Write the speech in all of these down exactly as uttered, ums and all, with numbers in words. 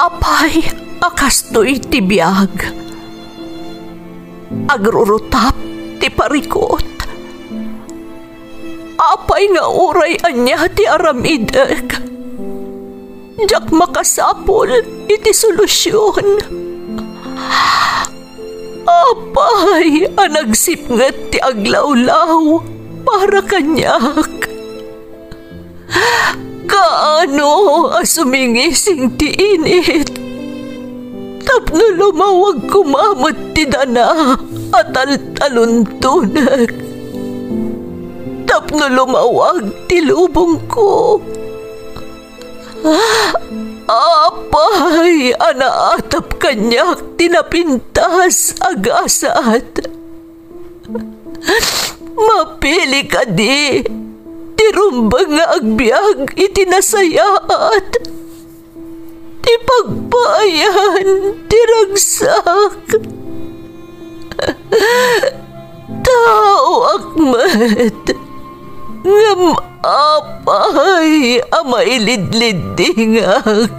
Apay a kastoy ti biag? Agrurutap ti parikut. Apay nga uray ania ti aramidek, diak makasapul iti solusion. Apay a nagsipnget ti aglawlaw para kaniak? Kaano a sumingising ti init tapno lumawag koma met ti dana a taltaluntonek, tapno lumawag ti lubongko? Apay a naatap kaniak ti napintas a gasat? Mapili kadi ti rumbeng nga agbiag iti nasayaat, ti pagpaayan ti ragsak? Taoak met, ngem apay a mailidliddingak?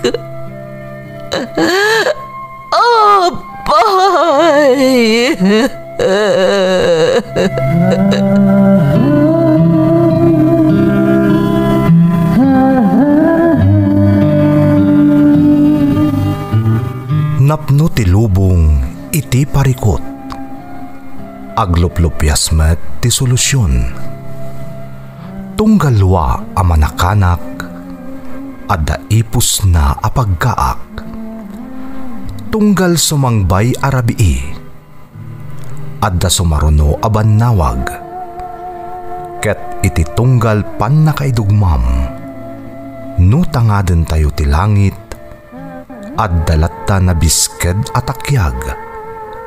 Apay! Napno ti lubong iti parikut. Agluplupias met ti solusion. Tunggal lua a manakanak, adda ipusna a paggaak. Tunggal sumangbay a rabii, adda sumaruno a bannawag. Ket iti tunggal pannakaidugmam, no tangadentayo ti langit, adda latta nabisked a takiag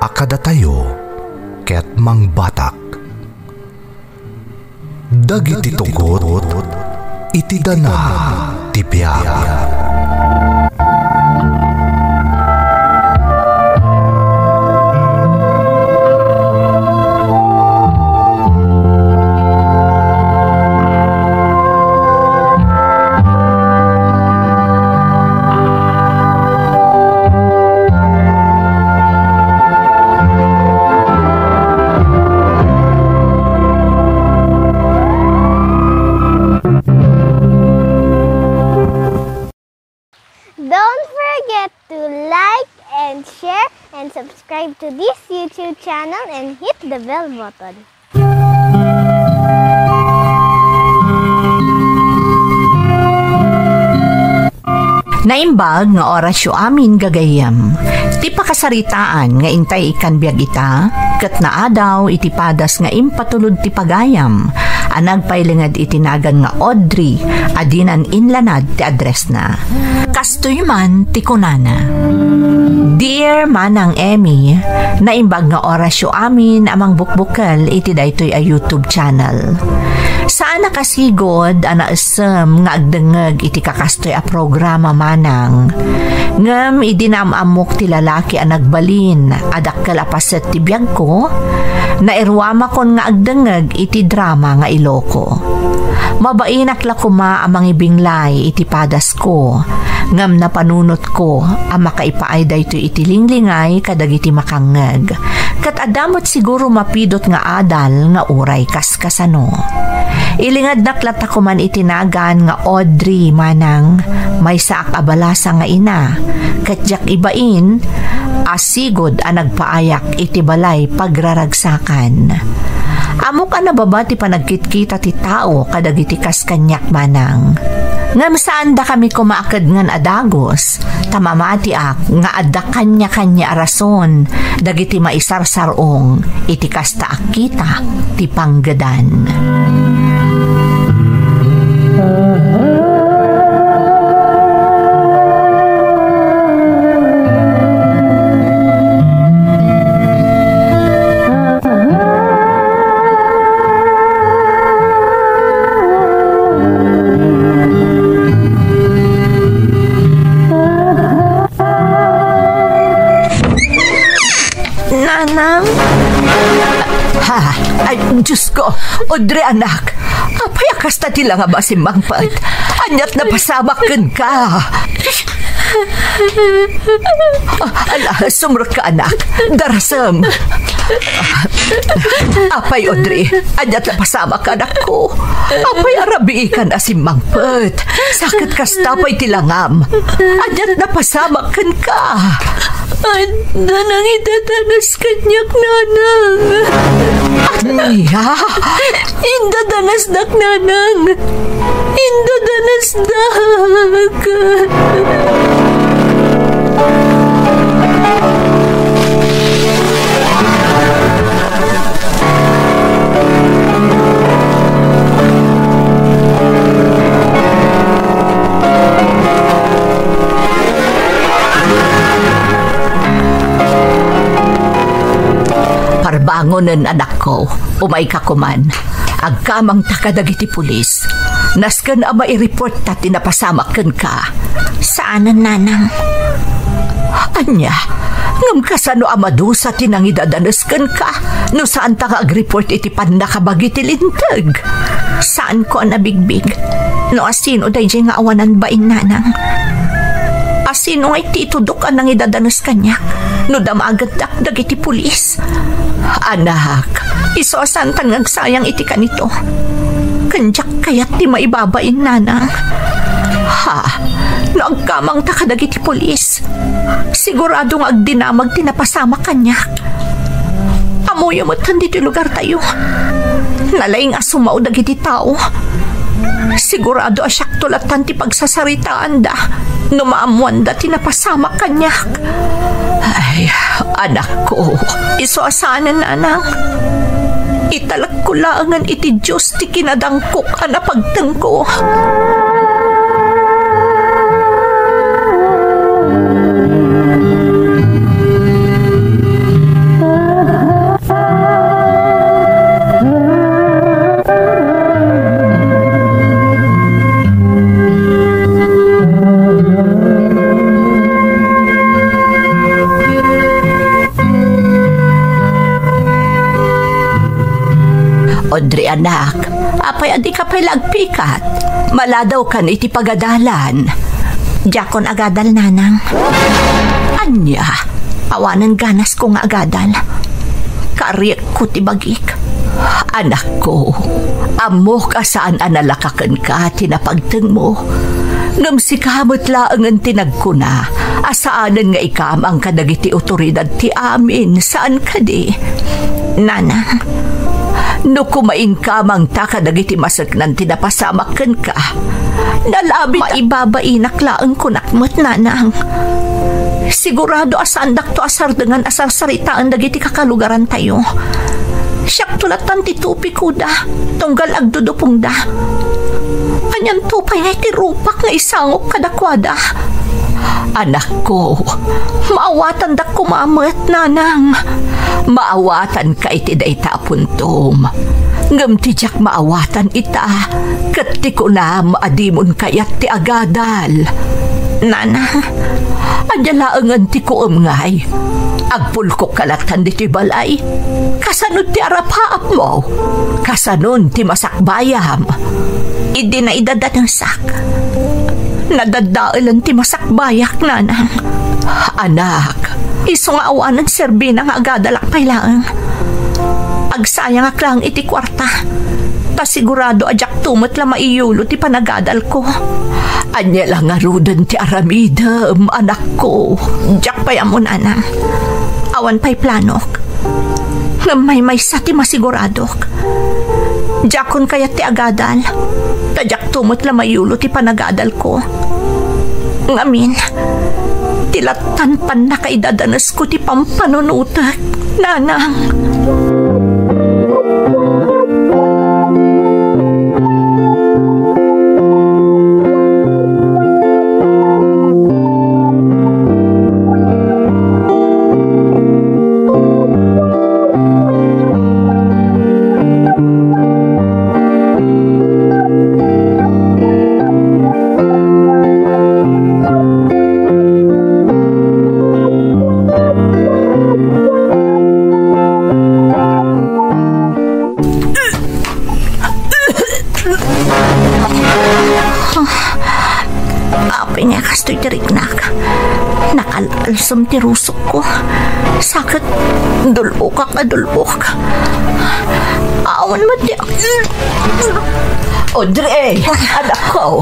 a kadatayo ket mangbatak. Dagiti tugot iti dana ti biag. Don't forget to like and share and subscribe to this YouTube channel and hit the bell button. Naimbag nga orasyo amin, gagayyem. Ti pakasaritaan nga intay ikkan biag ita, ket naadaw iti padas nga impatulod ti pagayam a nagpailinged iti nagan nga Audrey a dinan inlanad ti addressna. Kastoy man ti kunana, "Dear Manang Emmy, naimbag nga orasyo amin a mangbukbukel iti daytoy a YouTube channel. Saan a kasigud a naessem nga agdengngeg iti kakastoy a programa, Manang. Ngem idi naam-ammok ti lalaki a nagbalin a dakkel a paset ti biagko, nairuamakon nga agdengngeg iti drama nga Iloko. Mabainak la koma a mangibinglay iti padasko, ngem napanunotko a makaipaay daytoy iti linglingay kadagiti makangngeg. Ket adda met siguro mapidot nga adal nga uray kaskasano. Ilingednak latta koman iti nagan nga Audrey, Manang, maysaak a balasa nga ina, ket diak ibain a sigud a nagpaayak iti balay pagraragsakan. Ammok a nababa ti panagkitkita ti tao kadagiti kas kaniak, Manang. Ngem saandakami koma a kedngen a dagus, ta mamatiak nga adda kaniakania a rason dagiti maisarsar-ong iti kasta a kita ti panggedan." Nanang? Ha? Ay, Diyos ko! Audrey, anak! Apay a kasta ti langam a simmangpet? Ania't napasamak kenka? Ah, ala, sumrekka, anak. Darasem. Apay, Audrey, ania ti napasamak, anakko? Apay a rabiikan a simmangpet? Saket kasta pay ti langam. Ania ti napasamak kenka? Adda nangidadanes kaniak, nanang. Ania? Indadanesdak, nanang. Indadanesdak. Parbangonen, anakko. Umayka koman. Agkamangta kadagiti pulis. Nasken a maireportta ti napasamak kenka. Saanen, nanang. Ania? Ngem kasano a madusa ti nangidadanes kenka no saanta nga agreport iti pannakabagi ti linteg? Saanko a nabigbig no asino daydiay nga awanan bain, nanang. Asino ngay ti itudok a nangidadanes kaniak no damagendak dagiti pulis? Anak, isu a saantan nga agsayang iti kanito. Ken diak kayat ti maibabain, nanang. Ha? No agkamangta kadagiti pulis, sigurado nga agdinamag ti napasamak kaniak. Ammoyo met ditoy lugartayo. Nalaing a sumao dagiti tao. Sigurado a siakto lattan ti pagsasaritaanda no maammoanda ti napasamak kaniak. Ay, anakko, isu a saanen, nanang. Italekko laengen iti Dios ti kinadangkok a napagtengko. Audrey, anak, apay a dika pay la agpikat? Maladawkan iti pagadalan. Diakon agadal, nanang. Ania? Awanen ganasko nga agadal. Kaariekko ti bagik. Anakko, ammok a saan a nalaka kenka ti napagtengmo. Ngem sika met laengen ti nagkuna a saanen nga ikamang kadagiti otoridad ti amin, saan kadi? Nanang, no koma inkamangta kadagiti maseknan ti napasamak kenka, nalabit a maibabainak laeng kunak met, nanang. Sigurado a saandakto a sardengan a sarsaritaen dagiti kakalugarantayo. Siakto lattan ti tupikoda, tunggal agdudupongda. Anianto pay ngay ti rupak nga isangok kadakuada? Anakko, maawatandak koma met, nanang. Maawatanka iti dayta a puntom. Ngem ti diak maawatan ita, ket ti kunam a dimon kayat ti agadal. Nanang, ania laengen ti kuem ngay? Agpulkokka lattan ditoy balay. Kasano ti arapaapmo? Kasanon ti masakbayam? Idi naidadanesak, nadaddaelen ti masakbayak, nanang. Anak, isu nga awanen serbina nga agadalak pay laeng. Agsayangak laeng iti kuarta, ta sigurado a diakto met la maiyulo ti panagadalko. Ania la ngaruden ti aramidem, anakko? Diak pay ammo, nanang. Awan pay planok. Ngem maymaysa ti masiguradok. Diakon kayat ti agadal, ta diakto met la mayulo ti panagadalko. Ngamin, ti lattan pannakaidadanesko ti pampanunotek, nanang. Apay nga kastoy ti riknak? Al-alsem ti rusokko. Sa ket dul-okak a dul-ok. Awan met ti... Audrey, anakko,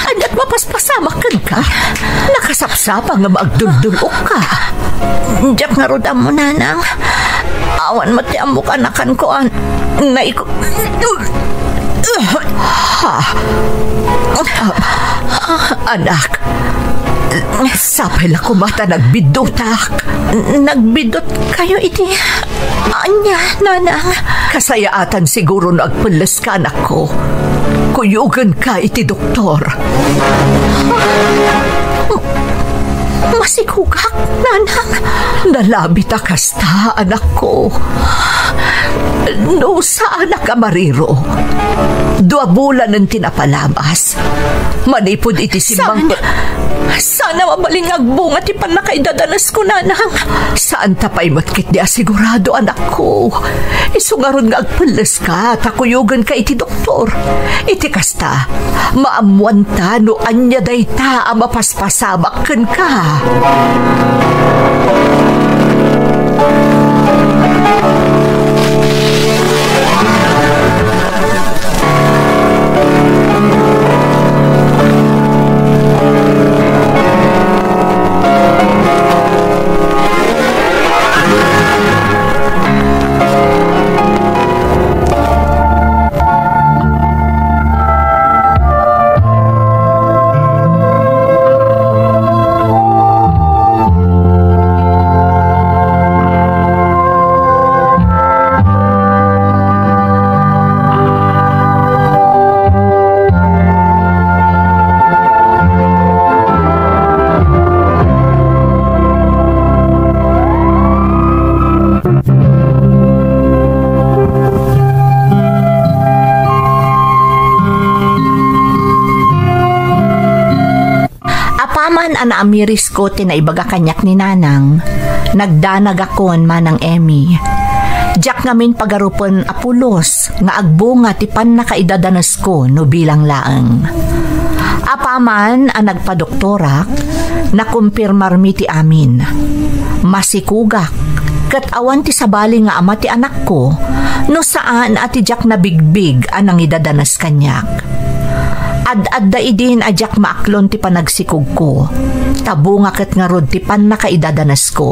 adda mapaspasamak kenka. Nakasapsapa nga agduldul-okka. Diak ngarud ammo, nanang. Awan met ti ammok a nakanko a naiko-, Ha? Anak, sapay la koma ta nagbiddutak. Nagbiddukayo iti ania, nanang? Kasayaatan siguro no agpelleska, anakko. Kuyogenka iti doktor. Masikugak, nanang. Nalabita kasta, anakko. No saanak a mariro, dua bulanen ti napalabas. Manipud iti simmang... Saan? Saan a mabalin nga agbunga ti pannakaidadanesko, nanang? Saanta pay met ketdi a sigurado, anakko. Isu ngarud nga agpelleska ta kuyogenka iti doktor. Iti kasta, maammoanta no ania dayta a mapaspasamak kenka. Apaman a naamirisko ti naibaga kaniak ni Nanang, nagdanagakon, Manang Emmy. Diak ngamin pagarupen a pulos nga agbunga ti pannakaidadanesko no bilang laeng. Apaman a nagpadoktorak, nakumpirmarmi ti amin. Masikugak, ket awan ti sabali nga ama ti anakko no saan a ti diak nabigbig a nangidadanes kaniak. Ad-adda idin a diak maaklon ti panagsikogko, ta bunga ket ngarud ti pannakaidadanesko.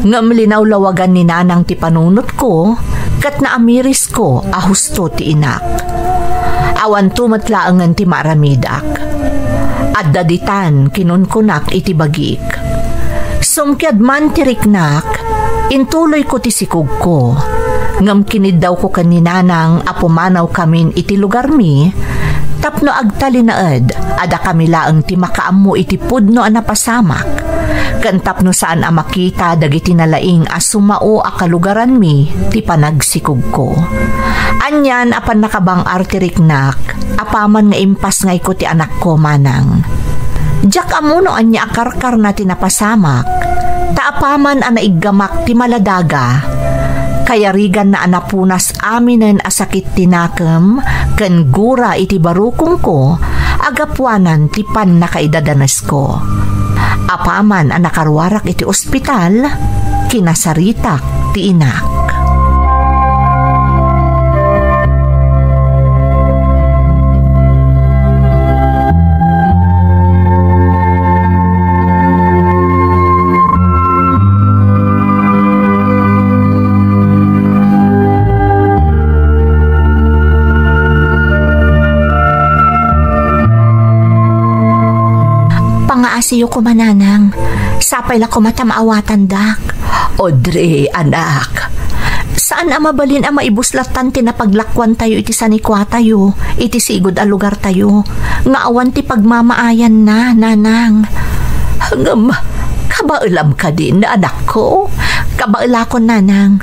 Ngem linawlawagan ni Nanang ti panunotko, ket naamirisko a husto ti inak. Awanto met laengen ti maaramidak. Adda ditan, kinunkunak iti bagik. Sumkiad man ti riknak, intuloyko ti sikogko. Ngem kiniddawko ken ni Nanang a pumanawkamin iti lugarmi tapno agtalinaed a dakami laeng ti makaammo iti pudno a napasamak, ken tapno saan a makita dagiti nalaing a sumao a kalugaranmi ti panagsikogko. Anian a pannakabang-ar ti riknak, apaman nga impasngayko ti anakko, Manang. Diak ammo no ania a karkarna ti napasamak, ta apaman a naiggamak ti maladaga, kayariganna a napunas aminen a sakit ti nakem ken gura iti barukongko a gapuanan ti pannakaidadanesko. Apaman a nakaruarak iti ospital, kinasaritak ti inak. Pangaasiyo koma, Nanang. Sapay la koma ta maawatandak. Audrey, anak, saan a mabalin a maibus lattan ti napaglakuantayo iti sanikuatayo, iti sigud a lugartayo, nga awan ti pagmamaayanna, Nanang. Ngem, kabaelam kadin, anakko? Kabaelakon, Nanang.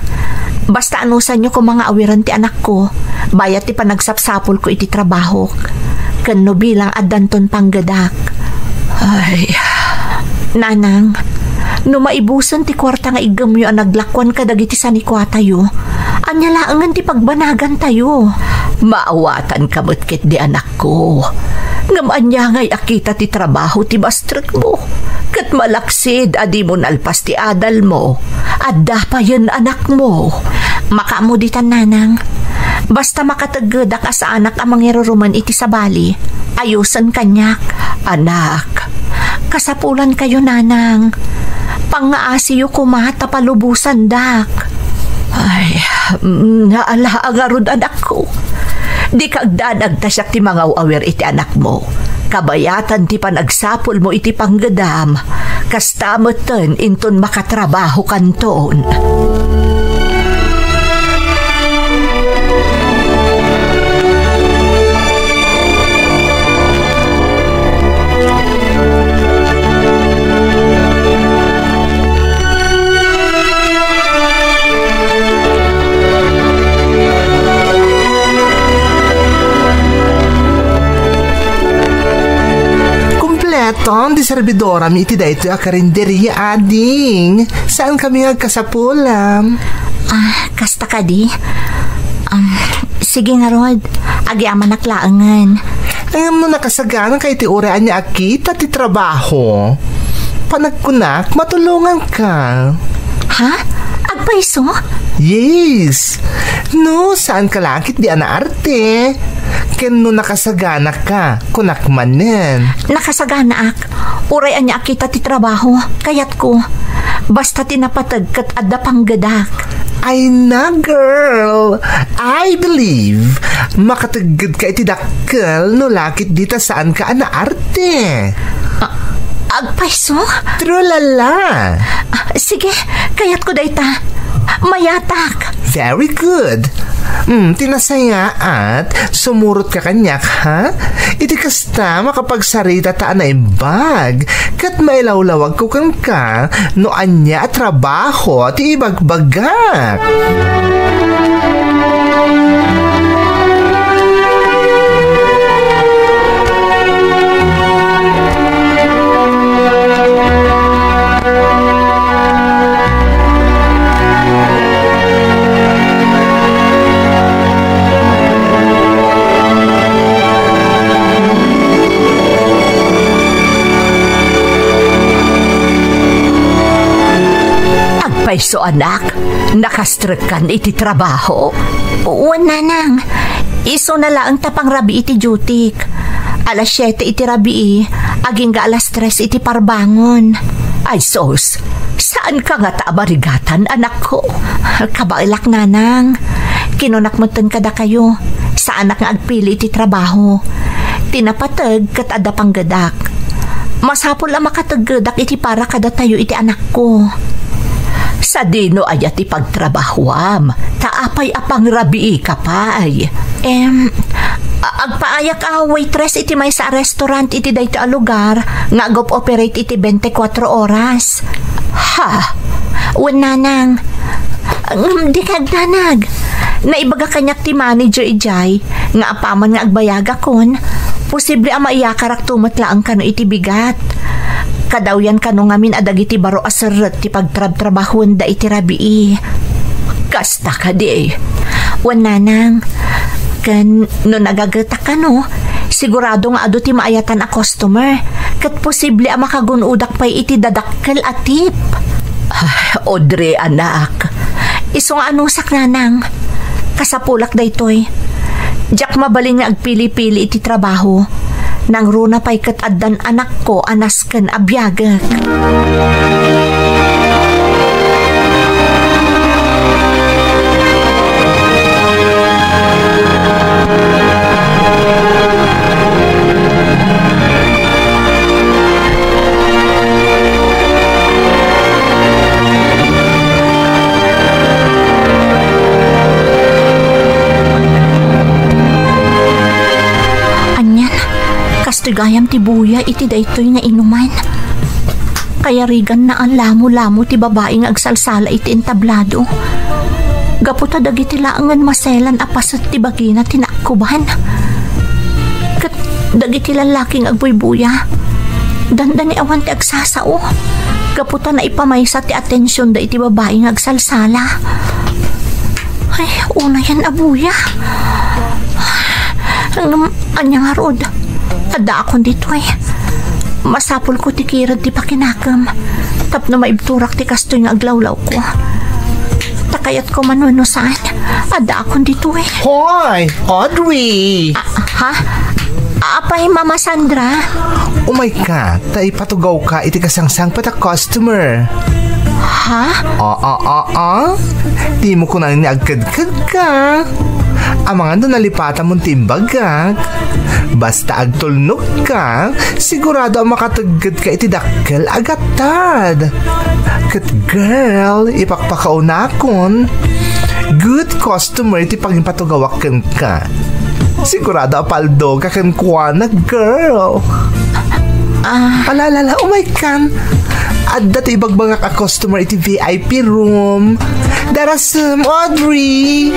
Basta anusanyo koma nga awiren ti anakko, bayat ti panagsapsapulko iti trabahok. Ken no bilang addanton panggedak. Ay, Nanang, no maibusen ti kuarta nga iggemyo a naglakuan kadagiti sanikuatayo, ania laengen ti pagbanagantayo? Maawatanka met ketdi, anakko. Ngem ania ngay a kita ti trabaho ti bastrekmo? Ket malaksid a dimo nalpas ti adalmo. Adda payen anakmo. Makaammo ditan, nanang. Basta makateggedak a saanak a mangiruruman iti sabali, ayosen kaniak. Anak, kasapulankayo, nanang. Pangngaasiyo koma ta palubosandak. Ay, mm, naala a ngarud, anakko. Dika agdanag ta siak ti mangaw-awir iti anakmo. Kabayatan ti panagsapulmo iti panggedam. Kasta metten inton makatrabahokanton. Kompleto ti serbidoram iti daytoy a karinderia, ading. Saankami nga agkasapulam? Ah, kasta kadi? Um, sige ngarud, agyamanak laengen. Ngem no nakasagana ka iti uray ania a kita ti trabaho, panagkunak, matulonganka. Ha? Agpayso? Yes. No, saanka la ketdi a naarte. Ken no nakasagana ka, kunak manen. Nakasaganaak. Uray ania a kita ti trabaho, kayatko. Basta ti napateg ket adda panggedak. Ay na, girl. I believe makategged ka iti dakkel no la ketdi ta saanka a naarte. A-, agpayso? Trulala. Ah, sige, kayatko dayta. Mayatak. Very good. Mm, ti nasayaat, sumurotka kaniak, ha? Iti kasta, makapagsarita ta a naimbag, ket mailawlawagko kenka no ania a trabaho ti ibagbagak. Agpayso, anak, nakastrekkan iti trabaho? Wen, nanang, isuna laeng ta pangrabii ti dutik. Alas siete iti rabii, agingga alas tres iti parbangon. Ay sus, saanka ngata a marigatan, anakko? Kabaelak, nanang. Kinunak metten kadakayo, saanak nga agpili iti trabaho. Ti napateg ket adda panggedak. Masapul a makateggedak iti para kadatayo iti anakko. Sadino aya ti pagtrabahoam? Ta apay a pangrabiika pay? Em, a-, agpaayak a waitress iti maysa a restaurant iti daytoy a lugar nga ag-operate iti twenty-four oras. Ha? Wen, nanang. Ngem dika agdanag. Naibaga kaniak ti manager idiay nga apaman nga agbayagakon, posible a maiyakarakto met laeng kano iti bigat. Kadawyan kano ngamin a dagiti baro a serrek ti pagtrabtrabahuenda iti rabii. Kasta kadi. Wen, nanang, ken no nagagetak kano, sigurado nga adu ti maayatan a customer, ket posible a makagun-odak pay iti dadakkel a tip. Ay, Audrey, anak, isu nga anusak, nanang. Kasapulak daytoy. Diak mabalin nga agpili-pili iti trabaho. Nangruna pay ket addan anakko a nasken a biagek. Anian, kastoy gayam ti buya iti daytoy nga inuman. Kayariganna a lamo-lamo ti babai nga agsalsala iti entablado. Gapu ta dagiti laengen maselan a paset ti bagina ti naakkuban. Ket dagiti lallaki nga agbuybuya, dandani awan ti agsasao. Gapu ta naipamaysa ti atensionda iti babai nga agsalsala. Ay, unayen a buya. Ngem, ania ngarud? Addaakon ditoy. Masapulko ti kired ti pakinakem tapno maibturak ti kastoy nga aglawlawko. Ta kayatko mano no saan, addaakon ditoy. Hoy, Audrey! A-, ha? Apay, Mama Sandra? Umayka, ta ipatugawka iti kasangsangpet a customer. Ha? Aa, aa. Dimo kunana nga agkedkedka. Amangan no nalipatamon ti imbagak. Basta agtulnogka, sigurado a makateggedka iti dakkel a gatad. Ket girl, ipakpakaunakon. Good customer ti pagipatugawak kenka. Sigurado a paldoka kenkuana, girl. Ah. Ala, ala, ala, umaykan. Adda ti ibagbagak a customer iti V I P room. Darasem, Audrey!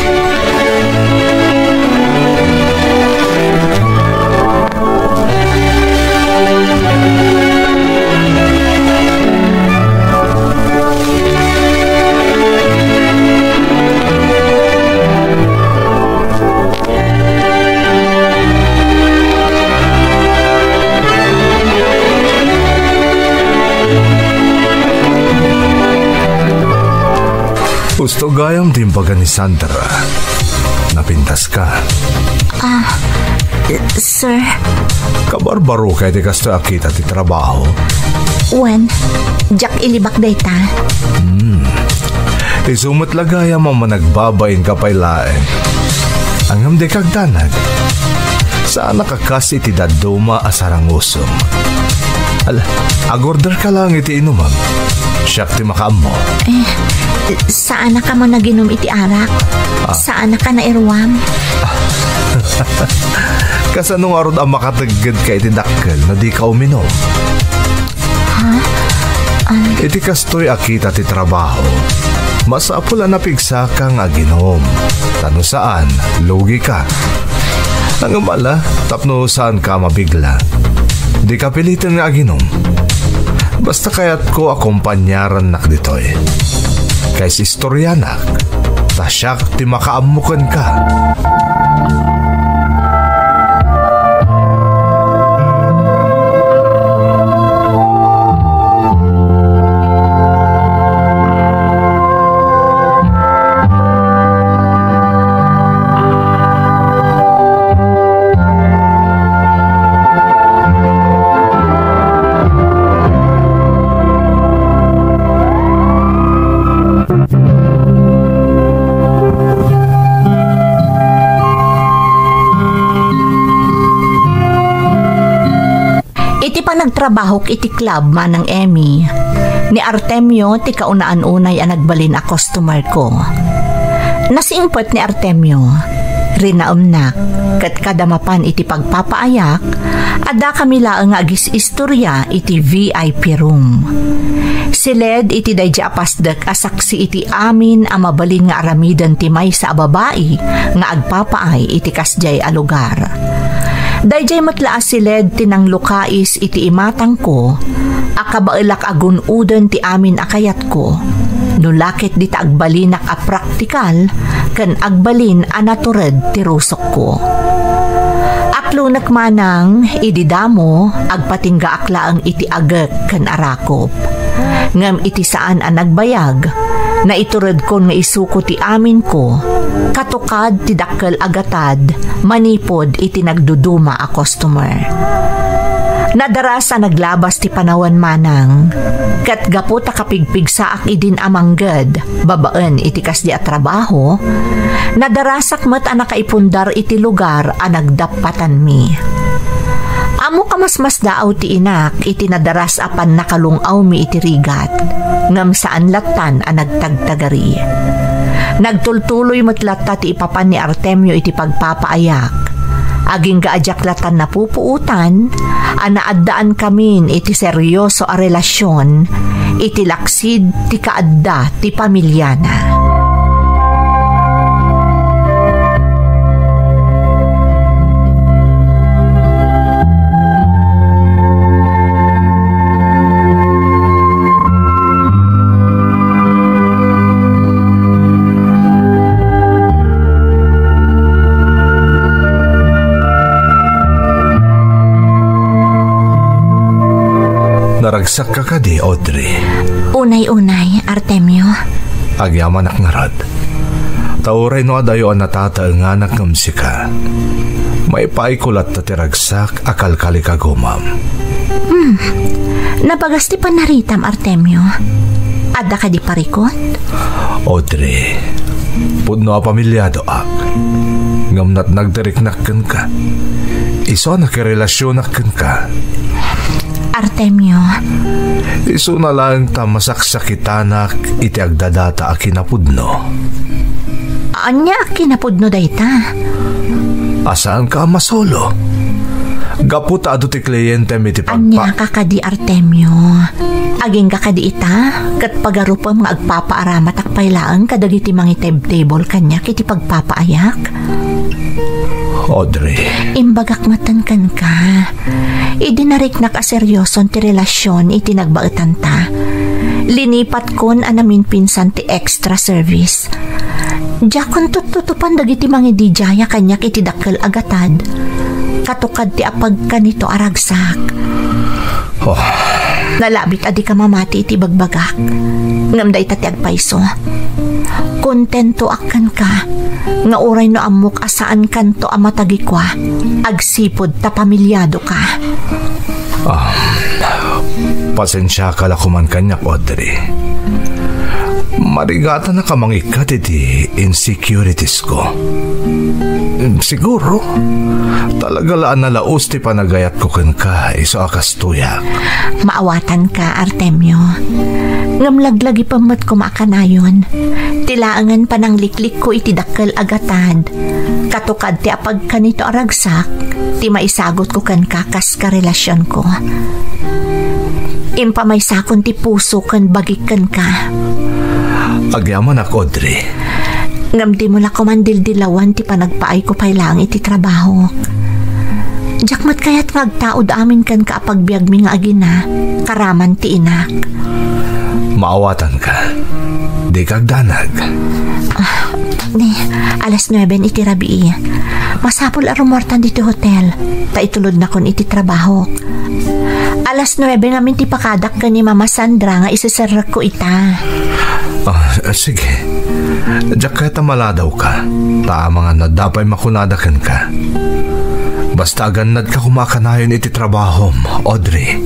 Usto gayam ti imbaga ni Sandra. Napintaska. Ah, sir. Kabarbaroka iti kastoy a kita ti trabaho. Wen, diak ilibak dayta. Hmm. Isu met la gayam a managbabainka pay laeng. Ngem dika agdanag. Saanak a kas iti dadduma a sarangusem. Ala, agorderka laeng iti inumem. Siak ti makaammo. Eh, saanak a managinum iti arak. Ah. Saanak a nairuam. Kasano ngarud a makateggedka iti dakkel no dika uminum? Ha? An- Iti kastoy a kita ti trabaho, masapul a napigsaka nga aginum. Ta no saan, lugika. Ngem ala, tapno saanka a mabigla. Dika piliten nga aginum. Basta kayatko a kompaniarannak ditoy. Kaysa istorianak, ta siak ti makaammo kenka. Iti panagtrabahok iti club, Manang Emmy, ni Artemio ti kaunaan unay a nagbalin a customer ko. Nasingpet ni Artemio, rinaemnak, ket kada mapan iti pagpapaayak, adda kami laeng nga agis-istorya iti V I P room. Siled iti daydi a pasdek a saksi iti amin a mabalin nga aramiden ti maysa a babai nga agpapaay iti kasdiay a lugar. Daydiay met la a siled ti nanglukais iti imatangko a kabaelak a gun-oden ti amin a kayatko, no la ket dita agbalinak a praktikal ken agbalin a natured ti rusokko. Aklonek manang, idi damo, agpatinggaak laeng iti agek ken arakop. Ngem iti saan a nagbayag, naituredkon nga isuko ti aminko, katukad ti dakkel a gatad manipud iti nagduduma a customer. Nadaras a naglabas ti panawen manang, ket gapu ta kapigpigsaak idin a mangged babaen iti kasdi a trabaho, nadarasak met a nakaipundar iti lugar a nagdappatanmi. Ammok a masmasdaaw ti inak iti nadaras a pannakalung-awmi iti rigat, ngem saan lattan a nagtagtagari. Nagtultuloy met latta ti ipapan ni Artemio iti pagpapaayak. Agingga a diak lattan napupuotan a naaddaan-kamin iti serioso a relasion iti laksid ti kaadda ti pamiliana. Ragsak ka kadi, Audrey? Unay-unay, Artemio. Agyamanak ngarud. Ta uray no adayo a natataenganak ngem sika, maipaayko latta ti ragsak a kalkalikagumam. Hmm. Nabagas ti panaritam, Artemio. Adda kadi parikut? Audrey, pudno a pamiliadoak. Ngem natnag ti riknak kenka. Isu a nakirelasionak kenka. Artemio. Isuna laeng ta masaksakitanak iti agdadata a kinapudno. Ania a kinapudno dayta? A saanka a masolo. Gapu ta adu ti klientem iti pagpa- Ania ka kadi, Artemio? Agingga kadi ita, ket pagarupem nga agpapaaramatak pay laeng kadagiti mangitebtebol kaniak iti pagpapaayak? Audrey. Imbagak metten kenka. Idi nariknak a serioson ti relasion iti nagbaetanta, linipatkon a naminpinsan ti extra service. Diakon tuttutupan dagiti mangididiaya kaniak iti dakkel a gatad, katukad ti apagkanito a ragsak. Oh. Nalabit a dika mamati iti bagbagak. Ngem dayta ti agpayso. Kontentoak kenka nga uray no ammok a saankanto a matagikua, agsipud ta pamiliadoka. Ah, pasensiaka la koman kaniak, Audrey. Marigatanak a mangikkat iti insecurities ko. Siguro, talaga la a nalaus ti panagayatko kenka, isu a kastoyak. Maawatanka, Artemio. Ngem laglagipem met koma a kanayon. Ti laengen panangliklikko iti dakkel a gatad, katukad ti apagkanito a ragsak, ti maisagutko kenka kas karelasionko. Impamaysakon ti puso ken bagik kenka. Agyamanak, Audrey. Ngem dimo la koman dildilawan ti panagpaayko pay laeng iti trabahok. Diak met kayat nga agtaud amin kenka a pagbiagmi nga agina, karaman ti inak. Maawatanka. Dika agdanag. Ah, ni, alas nuebe iti rabii. Masapul a rumuartan ditoy hotel, ta itulodnakon iti trabahok. Alas nuebe ngamin ti pakadak ken ni Mama Sandra nga iseserrekko ita. Ah, sige. Diak kayat a maladawka, ta amangan no adda pay makunada kenka. Basta agannadka koma a kanayon iti trabahom, Audrey.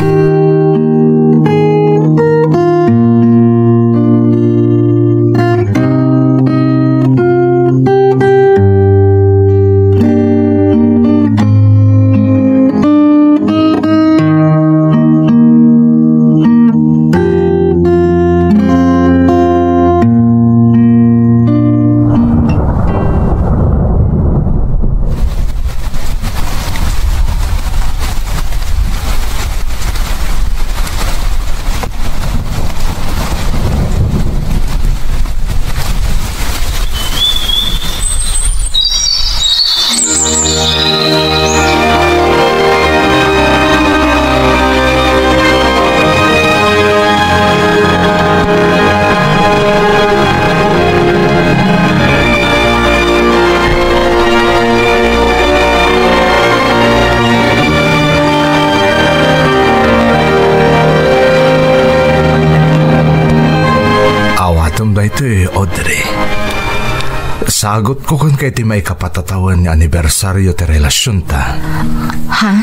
Awatem daytoy, Audrey. Sagutko kenka iti maikapatatawen nga anibersario ti relasionta. Ha?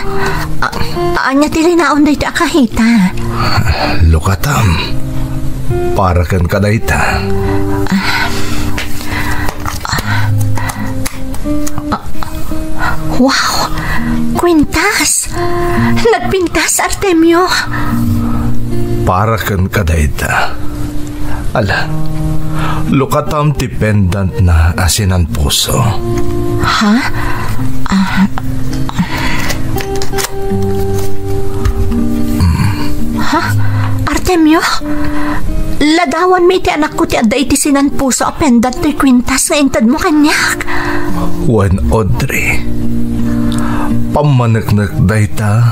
A-, ania ti linaon daytoy a kahita? Lukatam. Para kenka dayta. Wow! Kwintas! Nagpintas, Artemio! Para kenka dayta. Ala, lukatam ti pendant na a sinanpuso. Ha? Ah. Ha? Artemio? Ladawanmi iti anakko ti adda iti sinanpuso a pendant toy kwintas nga intedmo kaniak. Wen, Audrey, pammaneknek dayta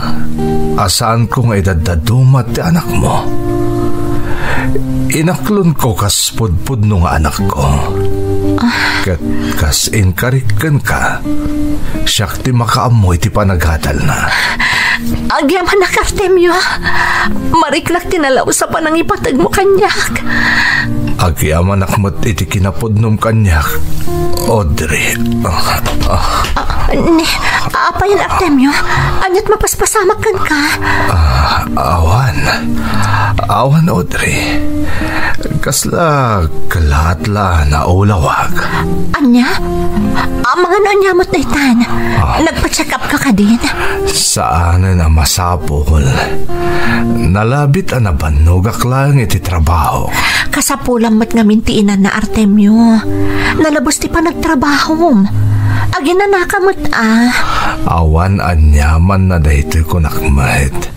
a saanko nga idaddadumat ti anakmo. Inaklonko kas pudpudno nga anakko. Ket kas inkarik kenka, siak ti makaammo iti panagadalna. Agyamanak, Artemio. Mariknak ti nalaus a panangipategmo kaniak. Agyamanak met iti kinapudnom kaniak, Audrey. Ah, ah. Ah, ni, apay, Artemio? Aniat mapaspasamak kenka? Ah, awan. Awan, Audrey. Kasla kalaat la naulawak. Ania? Amangan ania met daytan? Ah. Nagpa-check up ka kadin? Saanen a masapul. Nalabit a nabannogak laeng iti trabaho. Kasapulam met ngamin ti inanna, Artemio. Nalabes ti panagtrabahom. Aginanaka met a. Awan aniamanna daytoy, kunak met.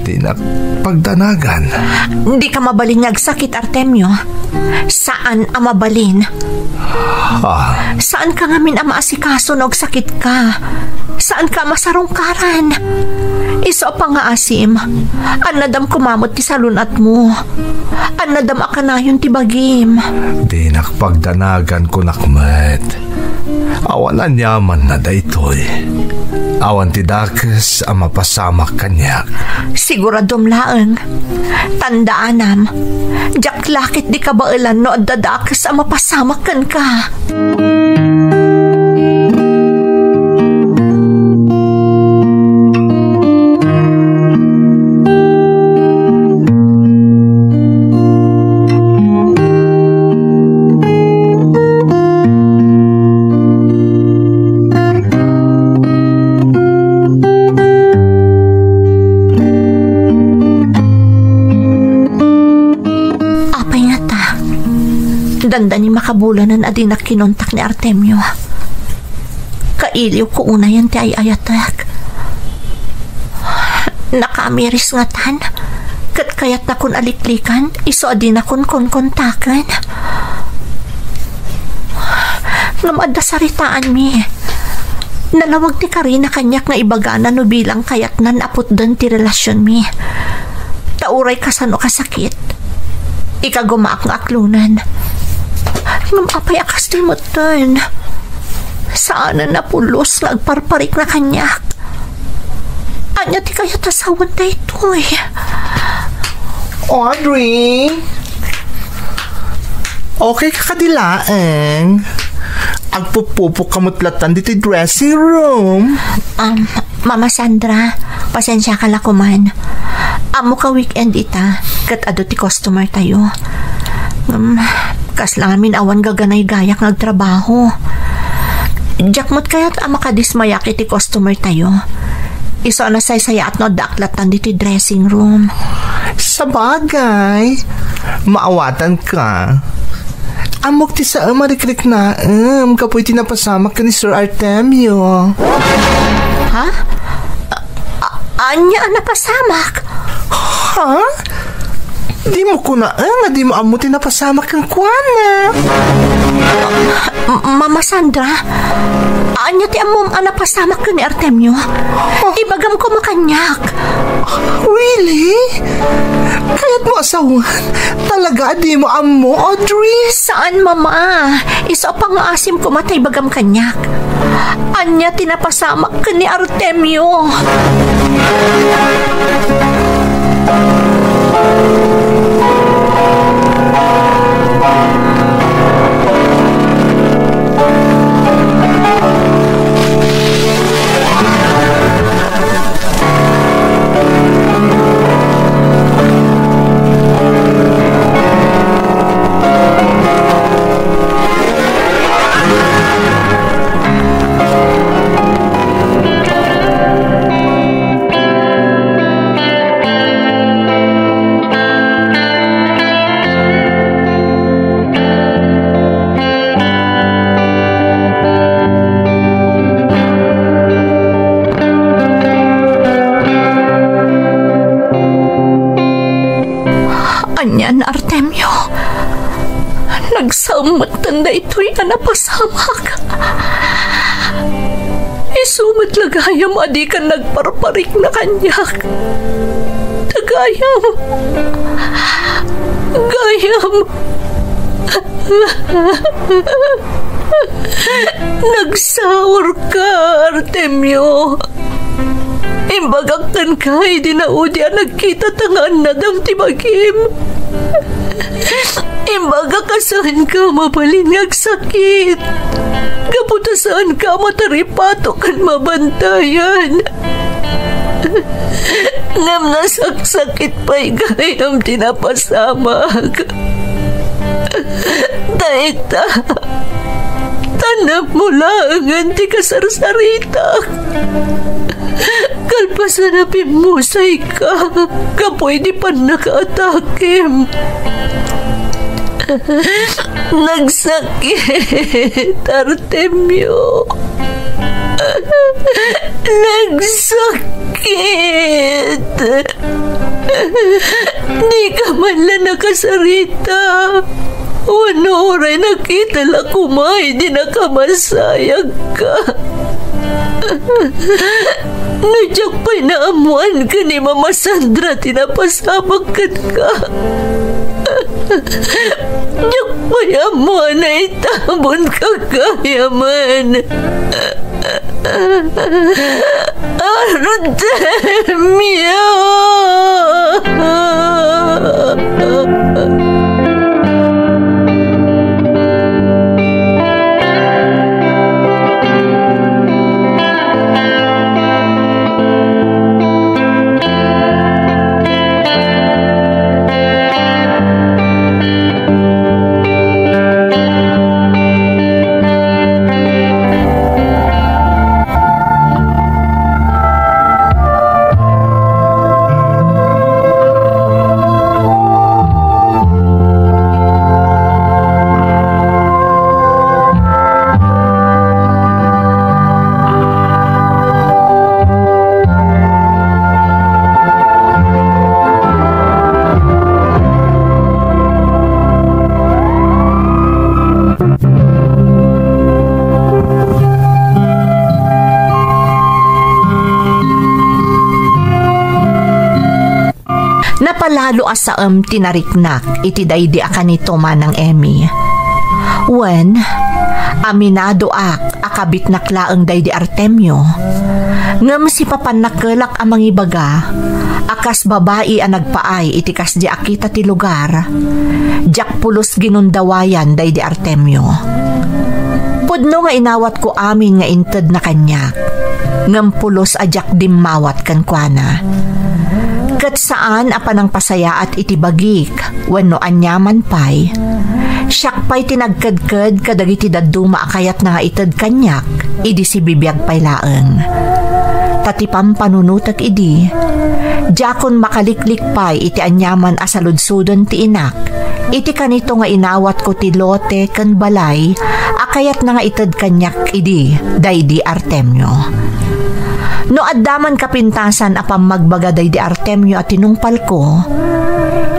Dinak pagdanagan. Dika mabalin nga agsakit, Artemio. Saan a mabalin. Ah. Saanka ngamin a maasikaso no agsakit ka. Saanka a masarungkaran. Isu a pangngaasim, annadam koma met ti salun-atmo. Annadam a kanayon ti bagim. Dinak pagdanagan, kunak met. Awan aniamanna daytoy. Awan ti dakes a mapasamak kaniak. Siguradom laeng. Tandaanam, diak la ketdi kabaelan no adda dakes a mapasamak kenka. Apay ngata, dandani makabulanen a dinak kinontak ni Artemio. Kailiwko unayen ti ay-ayatek. Nakamiris ngatan, ket kayatnakon a liklikan isu a dinakon konkontaken. Ngem adda saritaanmi. Nalawag ti karina kaniak nga ibagana no bilang kayatnan a putden ti relasionmi. Ta uray kasano kasakit, ikagumaak nga aklonen. Ngem apay a kastoy metten? Saanen a pulos nga agparparikna kaniak. Ania ti kayat a sawen daytoy? Audrey? Okay ka kadi laeng? Agpupupok ka met latan ditoy dressing room. Um, Mama Sandra, pasensiaka la koman. Ammok a weekend ita, ket adu ti customer tayo. Ngem, kasla ngamin awan gaganay gayak nga agtrabaho. Diak met kayat a makadismayak iti customer tayo. Isu a nasaysayaat no addaak latan ditoy dressing room. Sabagay, maawatanka. Ammok ti saem a rikriknaem gapu iti napasamak ken ni Sir Artemio. Ha? A-, a-, ania a napasamak? Ha? Dimo kunaen nga dimo ammo ti napasamak kenkuana? M-, Mama Sandra, ania ti ammom a napasamak ken ni Artemio? Ibagam koma kaniak. Really? Kayatmo a sawen? Talaga a dimo ammo, Audrey? Saan, Mama. Isu a pangngaasim koma ta ibagam kaniak. Ania ti napasamak ken ni Artemio? Ania, Artemio? Nagsaem metten daytoy a napasamak. Isu met la gayam a dika nagparparikna kaniak. Ta gayam, gayam, nagsaurka, Artemio. Imbagak kenka idi naudi a nagkita ta nga annadam ti bagim. Imbagak a saanka mabalin nga agsakit. Gapu ta saanka mataripato ken mabantayan. Ngem nasaksakit pay gayam ti napasamak. Dayta, tanammo laengen ti kasarsaritak. Kalpasan a pimmusayka gapu iti pannakaatakem. Nagsakit, Artemio. Nagsakit. Dika man la nakasarita. Wenno uray nakita la koma idi nakamasayagka. No diak pay naammuan ken ni Mama Sandra ti napasamak kenka. Diak pay ammuan a itabonka gayamen. Artemio! Napalalo a saem ti nariknak iti daydi a kanito, Manang Emmy. Wen, aminadoak a kabitnak laeng daydi Artemio. Ngem sipapannakelak a mangibaga a kas babai a nagpaay iti kasdi a kita ti lugar, diak pulos ginundawayan daydi Artemio. Pudno nga inawatko amin nga intedna kaniak, ngem pulos a diak dimmawat kenkuana. Ket saan a panangpasayaat iti bagik wenno aniaman pay, siak pay ti nagkedked kadagiti dadduma a kayatna nga ited kaniak idi sibibiag pay laeng. Ta ti pampanunotek idi, diakon makaliklik pay iti aniaman a saludsoden ti inak iti kanito nga inawatko ti lote ken balay a kayatna nga ited kaniak idi daydi Artemio. No adda man kapintasan a pammagbaga daydi Artemio a tinungpalko,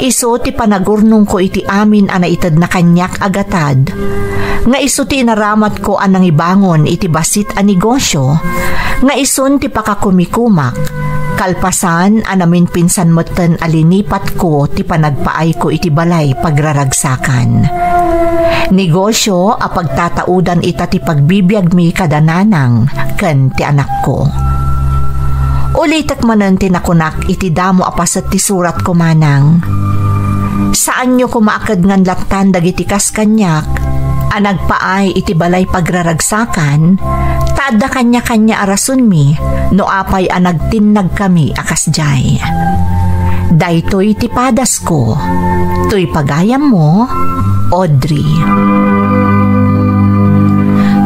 isu ti panagurnongko iti amin a naitedna kaniak a gatad, nga isu ti inaramatko a nangibangon iti bassit a negosio, nga isun ti pakakumikumak, kalpasan a naminpinsan metten a linipatko ti panagpaayko iti balay pagraragsakan. Negosio a pagtataudan ita ti pagbibiagmi kada nanang ken ti anakko. Ulitek manen ti nakunak iti damo a paset ti suratko, Manang. Saanyo koma a kedngan lattan dagiti kas kaniak a nagpaay iti balay pagraragsakan, ta adda kaniakania a rasonmi no apay a nagtinnagkami a kasdiay. Daytoy ti padasko. Toy pagayammo, Audrey.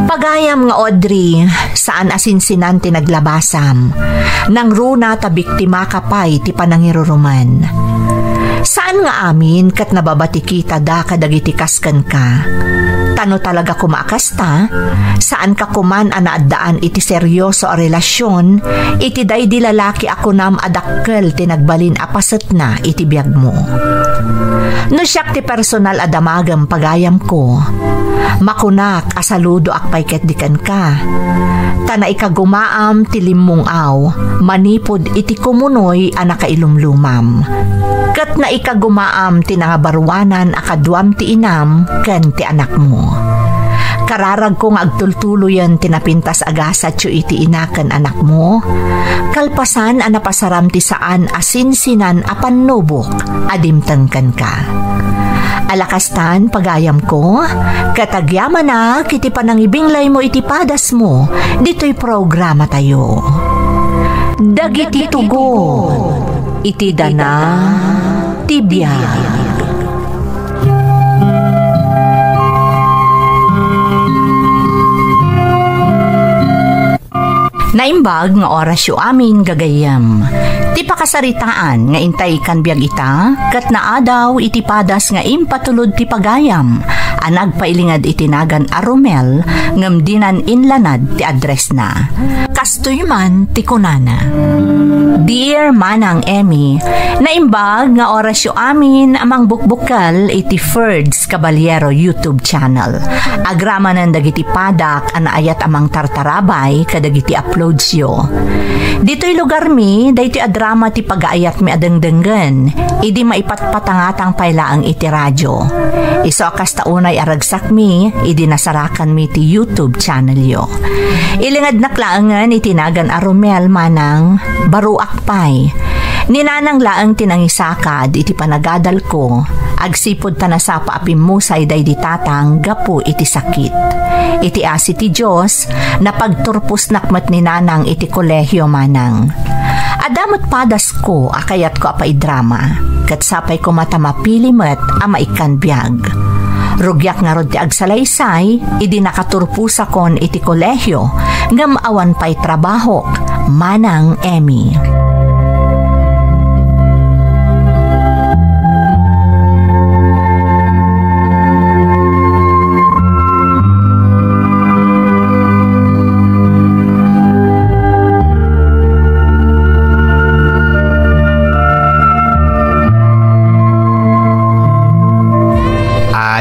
Pagayam nga Audrey, saan a sinsinan ti naglabasam. Nangruna ta biktimaka pay ti panangirurumen. Saan nga amin ket nababati kita da kadagiti kas kenka. Ta no talaga koma a kasta, saanka koman a naaddaan iti serioso a relasion iti daydi lalaki a kunam a dakkel ti nagbalin a pasetna iti biagmo. No siak ti personal a damagem, pagayamko, makunak a saludoak pay ketdi kenka. Ta naikagumaam ti limmung-aw manipud iti kumunoy a nakailumlumam. Ket naikagumaam ti nangabaruanan a kaduam ti inam ken ti anakmo. Kararagko nga agtultuloyen ti napintas a gasatyo iti ina ken anakmo, kalpasan a napasaram ti saan a sinsinan a pannubok a dimteng kenka. Ala kastan, pagayamko, ket agyamanak iti panangibinglaymo iti padasmo ditoy programatayo. Dagiti tugon iti dana ti biag. Naimbag nga orasyo amin, gagayyem. Ti pakasaritaan nga intay ikkan biag ita, ket naadaw iti padas nga impatulod ti pagayam a nagpailinged iti nagan a Romel ngem dinan inlanad ti addressna. Kastoy man ti kunana, Dear Manang Emmy, naimbag nga orasyo amin a mangbukbukkel iti Ferds Caballero YouTube channel. Agramanen dagiti padak a naayat a mangtartarabay kadagiti uploadsyo. Ditoy lugarmi, daytoy a drama ti pagaayatmi a dengdenggen idi maipatpatangatang pay laeng iti radio. Isu a kasta unay a ragsakmi idi nasarakanmi ti YouTube channelyo. Ilingednak laengen iti nagan a Romel, manang, baruak pay. Ni nanang laeng ti nangisakad iti panagadalko, agsipud ta nasapa a pimmusay daydi tatang gapu iti sakit. Iti asi ti Dios, napagturposnak met ni nanang iti kolehio, manang. Adda met padasko a kayatko a paidrama, ket sapay koma ta mapili met a maikkan biag. Rugiak ngarud ti agsalaysay idi nakaturposakon iti kolehio ngem awan pay trabahok, Manang Emmy.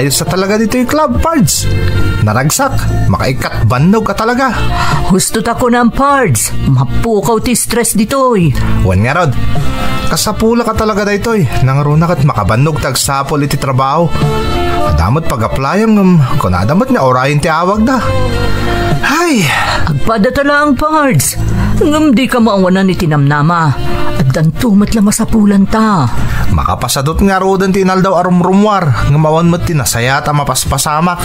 Ayos a talaga ditoy club, Pards. Naragsak, makaikkat bannog a talaga. Husto ta kunam, Pards. Mapukaw ti stress ditoy. Wen ngarud, kasapulak a talaga daytoy. Nangruna ket makabannog ti agsapul iti trabaho. Adda met pag-applyam ngem kunada met nga urayen ti awagda. Hay! Agpada ta laeng, Pards. Ngem dika maawanan iti namnama. Addanto met la masapulanta. Makapasadut ngaruden ti inaldaw a rumrumuar, ngem awan met ti nasayaat a mapaspasamak.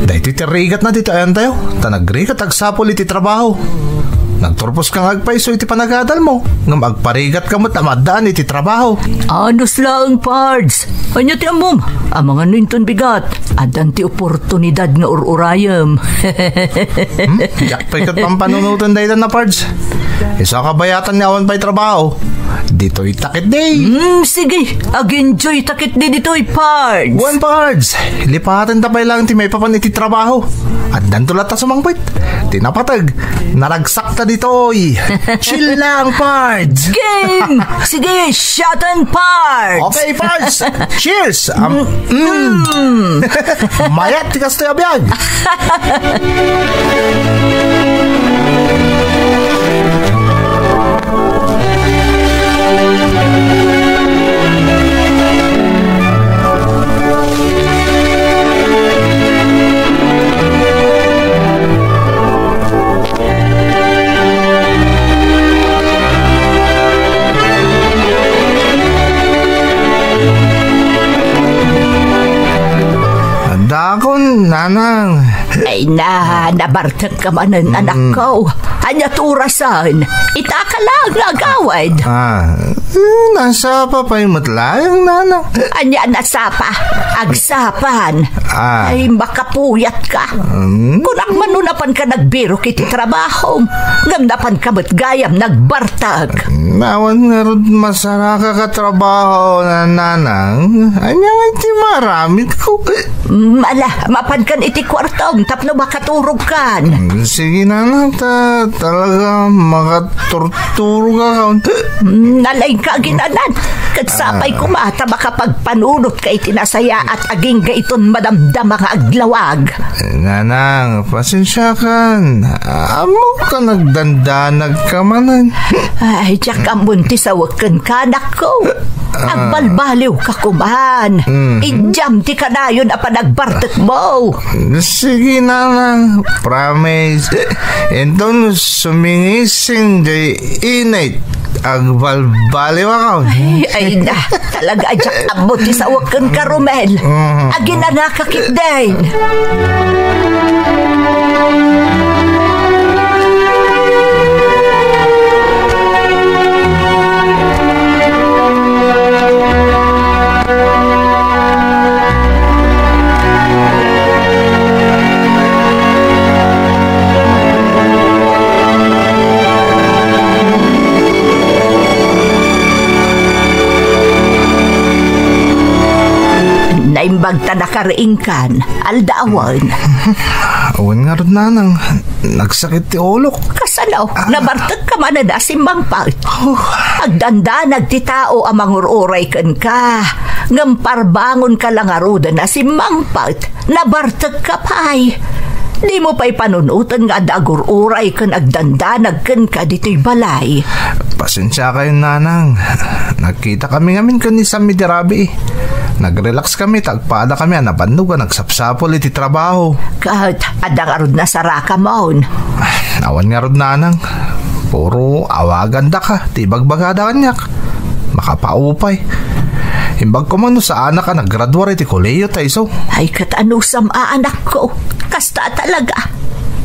Daytoy ti rigatna ditoy ayantayo, ta nagrigat agsapul iti trabaho. Nagturposka nga agpayso iti panagadalmo, ngem agparigatka met a maaddaan iti trabaho. Anus laeng, Pards. Ania ti ammom? Amangan no inton bigat, addan ti oportunidad nga ur-urayem. Hmm? Diak pay ket pampanunoten dayta na, Pards. Isu a kabayatan nga awan pay trabaho. Ditoy takit day. Hmm, sige. Ag-enjoy takit di ditoy, Pards. Wen, Pards. Lipaten ta pay lang ti maipapan iti trabaho. Addanto latta sumangpet. Ti napateg, naragsakta ditoy. Chill lang, Pards. Game! Sige, shot and Pards! Okay, Pards. Cheers! Am, mm. Mm. Mayat ti kastoy a biag. Dakon, nanang. Ay na, nabartek ka manen, mm, anak ko. Ania ti orasen? Ita ka lang nga agawid. Ah, eh, nasapa pay met laeng, nanang. Ania nasapa? Agsapan. Ah. Ay, makapuyat ka. Mm. Kunak man no napan ka nagbirok iti trabaho. Ngem napan ka met gayam nagbartek. Awan ngarud masaraka ka trabaho, nanang. Ania nga iti maaramidko? Mm, ala, mapankan iti kuartom tapno makaturogkan. Mm, sige, nanang, ta talaga makaturturog ka. Mm, nalaing ka aginanan. Ket sapay, ah, koma ta makapagpanunot ka iti nasayaat agingga iton madamdama nga aglawag. Nanang, pasensiakan. Ammok a nagdandanag ka manen. Ay, diak ammon ti sawek kenka, anakko. Ah. Agbalbaliwka koman. Mhm. Idiam ti kanayon a panagbartekmo. Sige, nanang. Promise. Inton sumingising diay init, agbalbaliwakon. Ay, ay na. Talaga, diak ammo ti saok kenka, Romel. Mhm. Aginanaka ketdin. Naimbag ta nakariingkan, aldawen. Awan ngarud, nanang. Nagsakit ti ulok. Kasano? Ah. Nabartekka manen a simmangpet? Oh. Agdandanag ti tao a mangur-uray kenka. Ngem parbangonka la ngaruden a simmangpet. Nabartekka pay. Dimo pay panunoten nga adda agur-uray ken agdandanag kenka ditoy balay. Pasensiakayon, nanang. Nagkitakami ngamin ken ni Sammy ti rabii. Nag-relax kami, ta agpada kami a nabannog a nagsapsapul iti trabaho. Ket adda ngarud nasarakamon? Awan ngarud, nanang. Puro awagandaka ti ibagbagada kaniak. Makapaupay. Imbag koma no saanak a naggraduar iti kolehiyo ta isu. Ay, ket anusam a, anakko. Kasta talaga.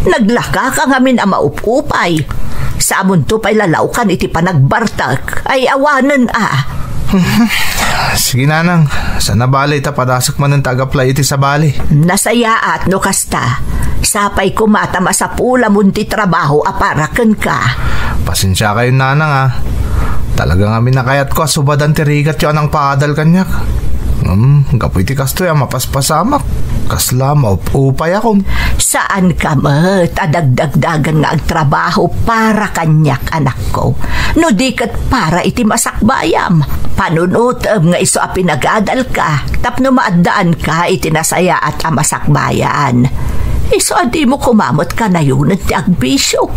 Naglakaka ngamin a maup-upay. Samonto pay lalaokan iti panagbartek. Ay, awanen a. Sige, nanang. Saan a bale ita padasek manen ta agaplay iti sabali. Nasayaat no kasta. Sapay koma ta masapulamon ti trabaho a para kenka. Pasensiakayon, nanang, a. Talaga ngamin a kayatko a subadan ti rigatyo a nangpaadal kaniak. Ngem, gapu iti kastoy a mapaspasamak, kasla maup-upayakon. Saanka met a dagdagdagan nga agtrabaho para kaniak, anakko. No di ket para iti masakbayam. Panunotem nga isu a pinagadalka tapno maaddaanka iti nasayaat a masakbayan. Isu a dimo koma met kanayonen ti agbisio.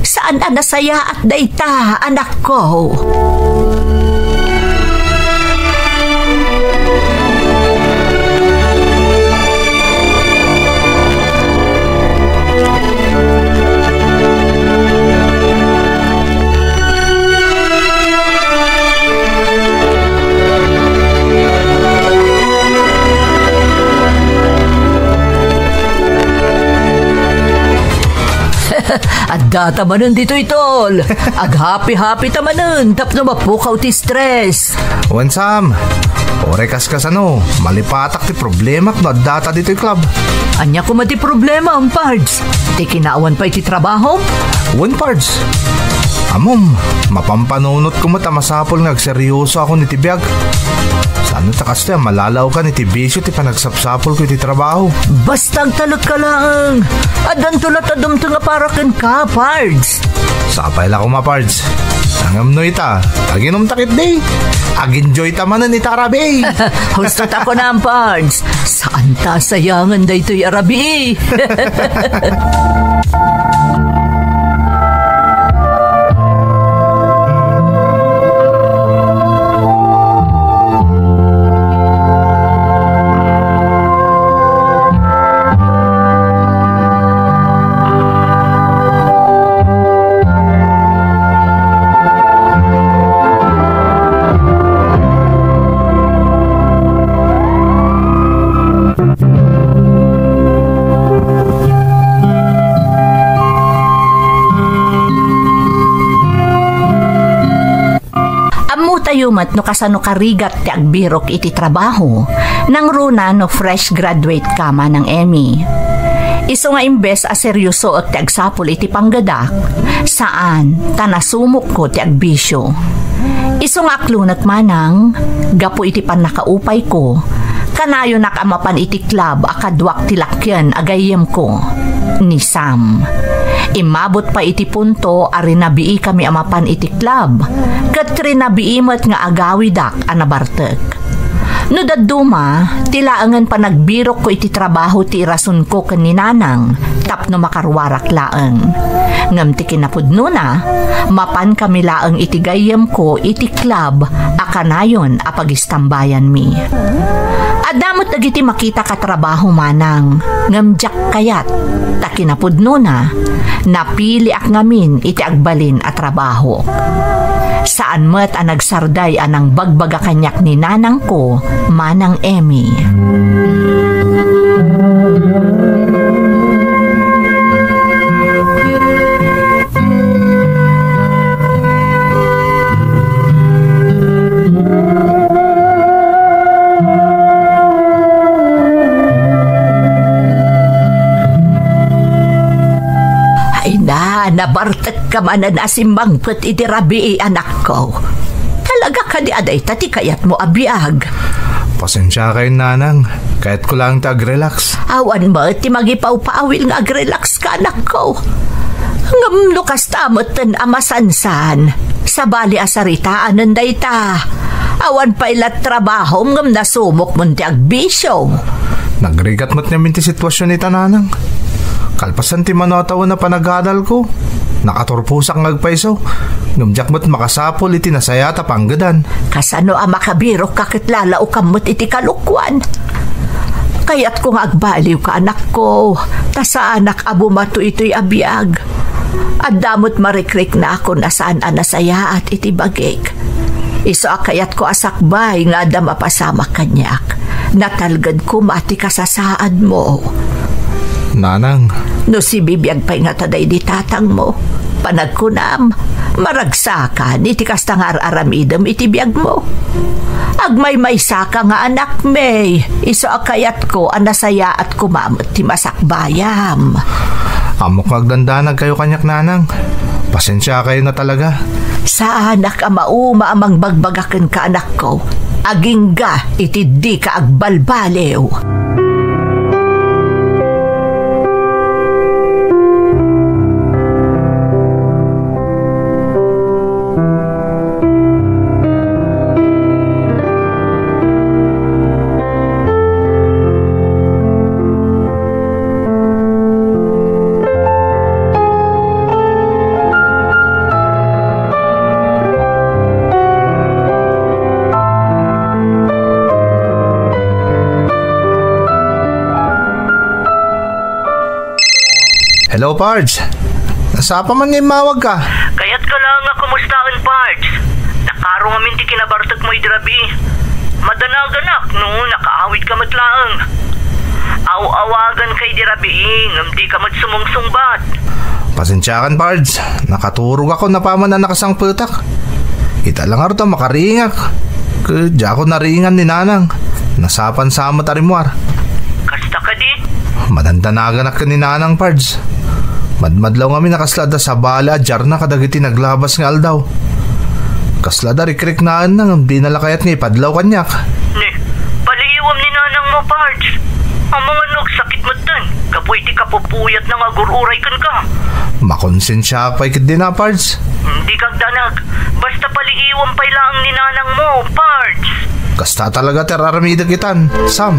Saan a nasayaat dayta, anakko. Addata manen ditoy, tol. Aghapi-hapi ta manen tapno mapukaw ti stress. Wen, Sam, uray kaskasano, malipatak ti problemak no addata ditoy club. Ania koma ti problema, Pards? Ti kinaawan pay ti trabahom? Wen, Pards. Ammom, mapampanunot koma ta masapul nga agseryosoakon iti biag. Saan ta kastoy a malalaokan iti bisio ti panagsapsapulko iti trabaho. Basta agtalekka laeng. Addanto lat a dumteng a para kenka, Pards. Sapay la koma, Pards. Ngem no ita, aginumta ketdi. Ag-enjoyta manen ita a rabii. Husto ta kunam, Pards. Saanta a sayangen daytoy a rabii. Ammotayo met no kasano karigat ti agbirok iti trabaho, nangruna no fresh graduate ka, Manang Emmy. Isu nga imbes a seryosoek ti agsapul iti panggedak, saan, ta nasumokko ti agbisio. Isu nga aklonek, Manang, gapu iti pannakaupayko, kanayonak a mapan iti club a kaduak ti lakyen a gayyemko, ni Sam. Immabot pay iti punto a rinabiikami a mapan iti club, ket rinabii met nga agawidak a nabartek. No dadduma, ti laengen panagbirokko iti trabaho ti irasonko ken ni Nanang tapno makaruarak laeng. Ngem ti kinapudnona, mapankami laeng iti gayyemko iti club a kanayon a pagistambayanmi. Adda met dagiti makita a trabaho manang, ngem diak kayat, ta kinapudnona, napiliak ngamin iti agbalin a trabaho. Saan met a nagsarday a nangbagbaga kaniak ni nanangko, Manang Emmy. Ay na, nabartekka manen a simmangpet iti rabii, anakko. Talaga kadi a dayta ti kayatmo a biag? Pasensiakayon, nanang. Kayatko laeng ti agrelax. Awan met ti mangipawpawil nga agrelax ka, anakko. Ngem no kasta metten a masansan, sabali a saritaanen dayta. Awan pay la trabahom ngem nasumokmon ti agbisio. Nagrigat met ngamin ti sitwasion ita, nanang. Kalpasan ti mano a tawen a panagadalko, nakaturposak nga agpayso, ngem diak met makasapul iti nasayaat a panggedan. Kasano a makabirokka ket lalaokam met iti kalokuan? Kayatko nga agbaliwka, anakko, ta saanak a bumato itoy a biag. Adda met marikriknakon a saan a nasayaat iti bagik. Isu a kayatko a sakbay nga adda mapasamak kaniak. Natalged koma ti kasasaadmo. Nanang. No sibibiag pay ngata daydi tatangmo, panagkunam, maragsakan iti kasta nga ar-aramidem iti biagmo. Agmaymaysaka nga anakmi, isu a kayatko a nasayaat koma met ti masakbayam. Ammok nga agdandanagkayo kaniak, nanang. Pasensiakayon a talaga. Saanak a mauma a mangbagbaga kenka, anakko, agingga iti dika agbalbaliw. Hello, Pards. Sapa man nga immawagka? Kayatko laeng nga kumustaen, Pards. Nakaro ngamin ti kinabartekmo idi rabii. Madanaganak no nakaawidka met laeng. Aw-awaganka idi rabii, ngem dika met sumungsungbat. Pasensiakan, Pards. Nakaturogakon apaman a nakasangpetak. Ita la ngarud a makaringak. Ket diakon naringan ni Nanang. Nasapan sa met a rimmuar. Kasta kadi? Madandanaganak ken ni Nanang, Pards. Madmadlaw ngamin a kasla adda sabali a diarna kadagiti naglabas nga aldaw. Kasla adda rikriknaenna ngem dina la kayat nga ipadlaw kaniak. Ne, paliiwam ni Nanangmo, Pards. Amangan no agsakit metten gapu iti kapupuyatna nga agur-uray kenka. Makonsensiaak pay ketdin a, Pards. Dika agdanag. Basta paliiwam pay laeng ni Nanangmo, Pards. Kasta talaga ti ar-aramidek itan, Sam.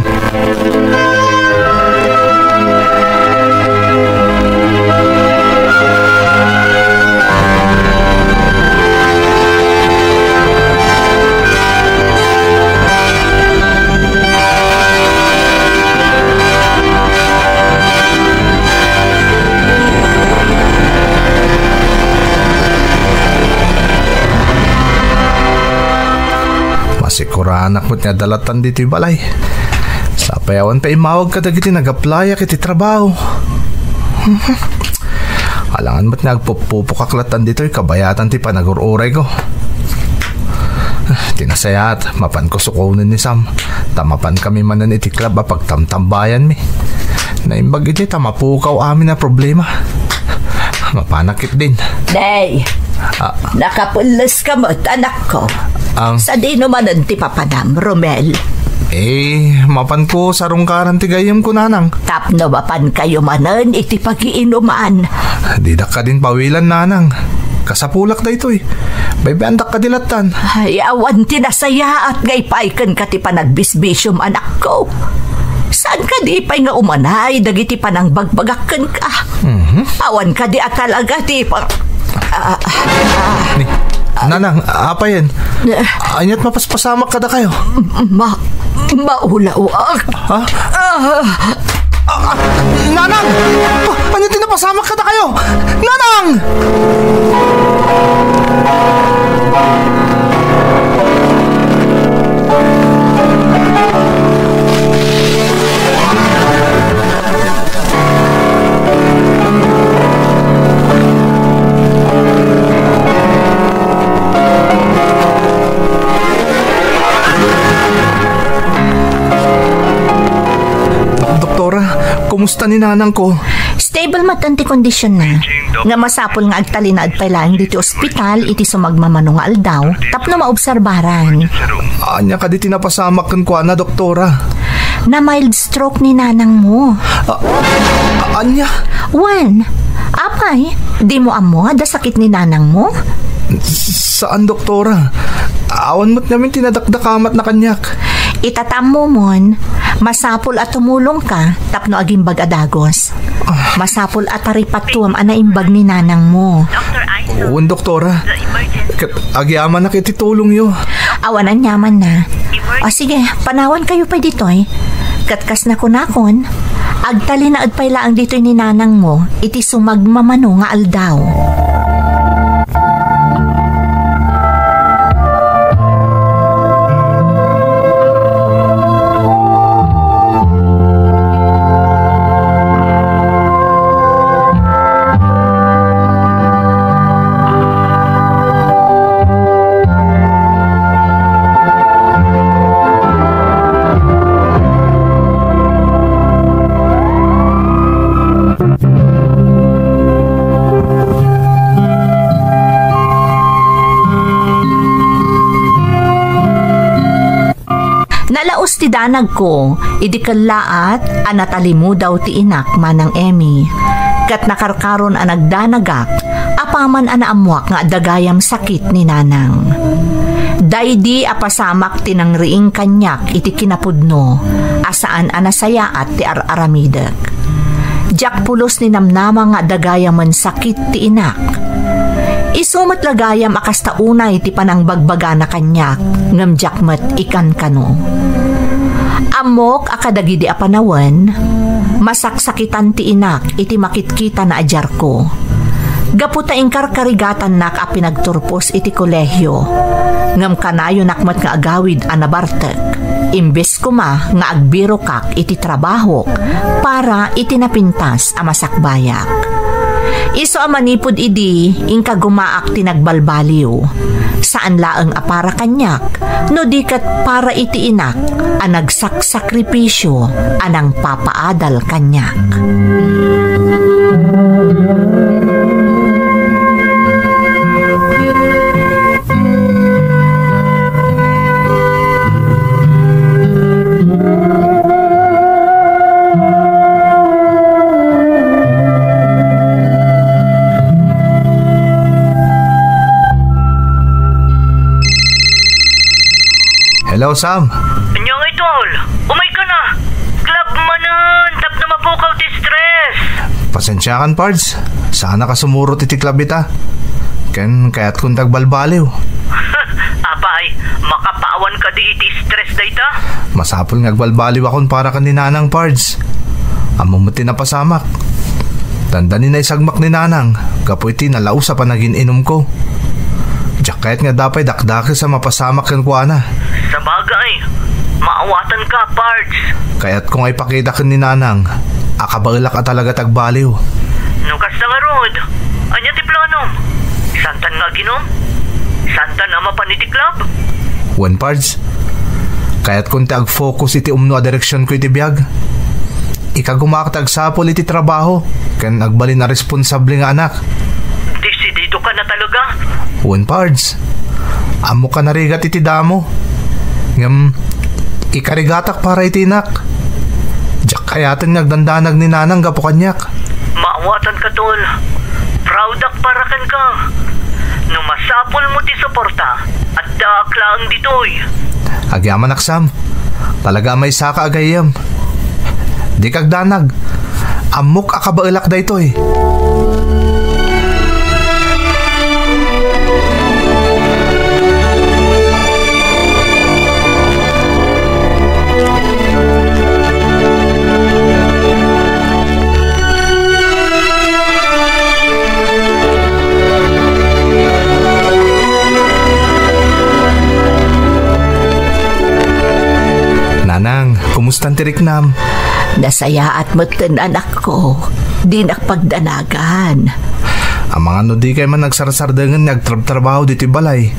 Masikuranak met nga adda lattan ditoy balay. Sapay awan pay immawag kadagiti nag-applyak iti trabaho. Alangan met nga agpuppupokak lattan ditoy kabayatan ti panagur-urayko. Ti nasayaat, mapanko sukonen ni Sam, ta mapankami manen iti club a pagtamtambayanmi. Naimbag iti ta mapukaw amin a problema. Mapanak ketdin. Nay, ah, nakapelles ka met, anakko. Ang sadino manen ti papanam, Romel? Eh, mapanko sarungkaran ti gayyemko, Nanang. Tapno mapankayo manen iti pagiinuman. Didak kadin pawilan, Nanang. Kasapulak daytoy. Baybayandak kadi lattan. Ay, awan ti nasayaat nga ipay kenka ti panagbisbisiom, anakko. Saan kadi pay nga umanay dagiti panangbagbagak kenka? Mhm. Awan kadi a talaga ti pang-, ah, ah, ah. Ni, Nanang, apayen? Eh. Ania't mapaspasamak kadakayo? Ma-, maulawak. Ha? Ah. Ah, ah, Nanang! Pa-, ania ti napasamak kadakayo? Nanang! Doktora, kumusta ni nanang ko? Stable met ti kondisionna, nga masapul nga agtalinaed pay laeng ditoy ospital iti sumagmamano nga aldaw tapno maobserbaran. Ania kadi ti napasamak kenkuana, doktora? Na-mild stroke ni nanang mo. A-, a-, ania? Wen, apay, dimo ammo a adda sakit ni nanang mo? Saan, doktora. Awan met ngamin ti nadakdakamatna kaniak. Ita ta ammomon, masapul a tumulongka tapno agimbag a dagus. Ah. Masapul a taripatuem a naimbag ni nanang mo. Wen, doktora. Ket agyamanak iti tulongyo. Awan aniamanna. O sige, panawankayo pay ditoy. Ket kas nakunakon, agtalinaed pay laeng ditoy ni nanang mo iti sumagmamano nga aldaw. Nalaus ti danagko idi kellaat a natalimudaw ti inak, Manang Emmy, ket nakarkaron a nagdanagak apaman a naammoak nga adda gayam sakit ni nanang. Daydi a pasamak ti nangriing kaniak iti kinapudno a saan a nasayaat ti ar-aramidek. Diak pulos ninamnama nga adda gayamen sakit ti inak. Isu met la gayam a kasta unay ti panangbagbagana kaniak, ngem diak met ikankano. Ammok a kadagidi a panawen, masaksakitan ti inak iti makitkitana a diarko. Gapu ta inkarkarigatannak a pinagturpos iti kolehio, ngem kanayonak met nga agawid a nabartek, imbes koma nga agbirokak iti trabahok para iti napintas a masakbayak. Isu a manipud idi, inkagumaak ti nagbalbaliw. Saan laeng a para kaniak, no di ket para iti inak a nagsaksakripisio a nangpapaadal kaniak. Hello, Sam. Ania ngay, tol? Umayka na. Club manen, tapno mapukaw ti stress. Pasensiakan, Pards. Saanak a sumurot iti club ita. Ken kayatkon ti agbalbaliw. Apay, makapawan kadi iti stress dayta? Masapul nga agbalbaliwakon para ken ni Nanang, Pards. Ammom met ti napasamak. Dandani naisagmak ni Nanang gapu iti nalaus a panagin-inumko. Diak kayat nga adda pay dakdakes a mapasamak kenkuana. Sabagay, maawatanka, Pards. Kayatko nga ipakita ken ni Nanang a kabaelak a talaga ti agbaliw. No kasta ngarud, ania ti planom? Saantan nga aginum? Saantan a mapan iti club? Wen, Pards. Kayatkon ti ag-focus iti umno a direksionko iti biag. Ikagumaak ti agsapul iti trabaho ken agbalin a responsable nga anak. Desididoka na talaga? Wen, Pards. Ammok a narigat iti damo. Ngem, ikarigatak para iti inak. Diak kayaten nga agdandanag ni Nanang gapu kaniak. Maawatanka, tol. Proudak para kenka. No masapulmo ti suporta, addaak laeng ditoy. Agyamanak, Sam. Talaga a maysaka a gayyem. Dika agdanag. Ammok a kabaelak daytoy. Nanang, kumustan ti riknam? Nasayaat metten, anakko. Dinak pagdanagan. Amangan no dikay man agsarsardengen nga agtrabtrabaho ditoy balay.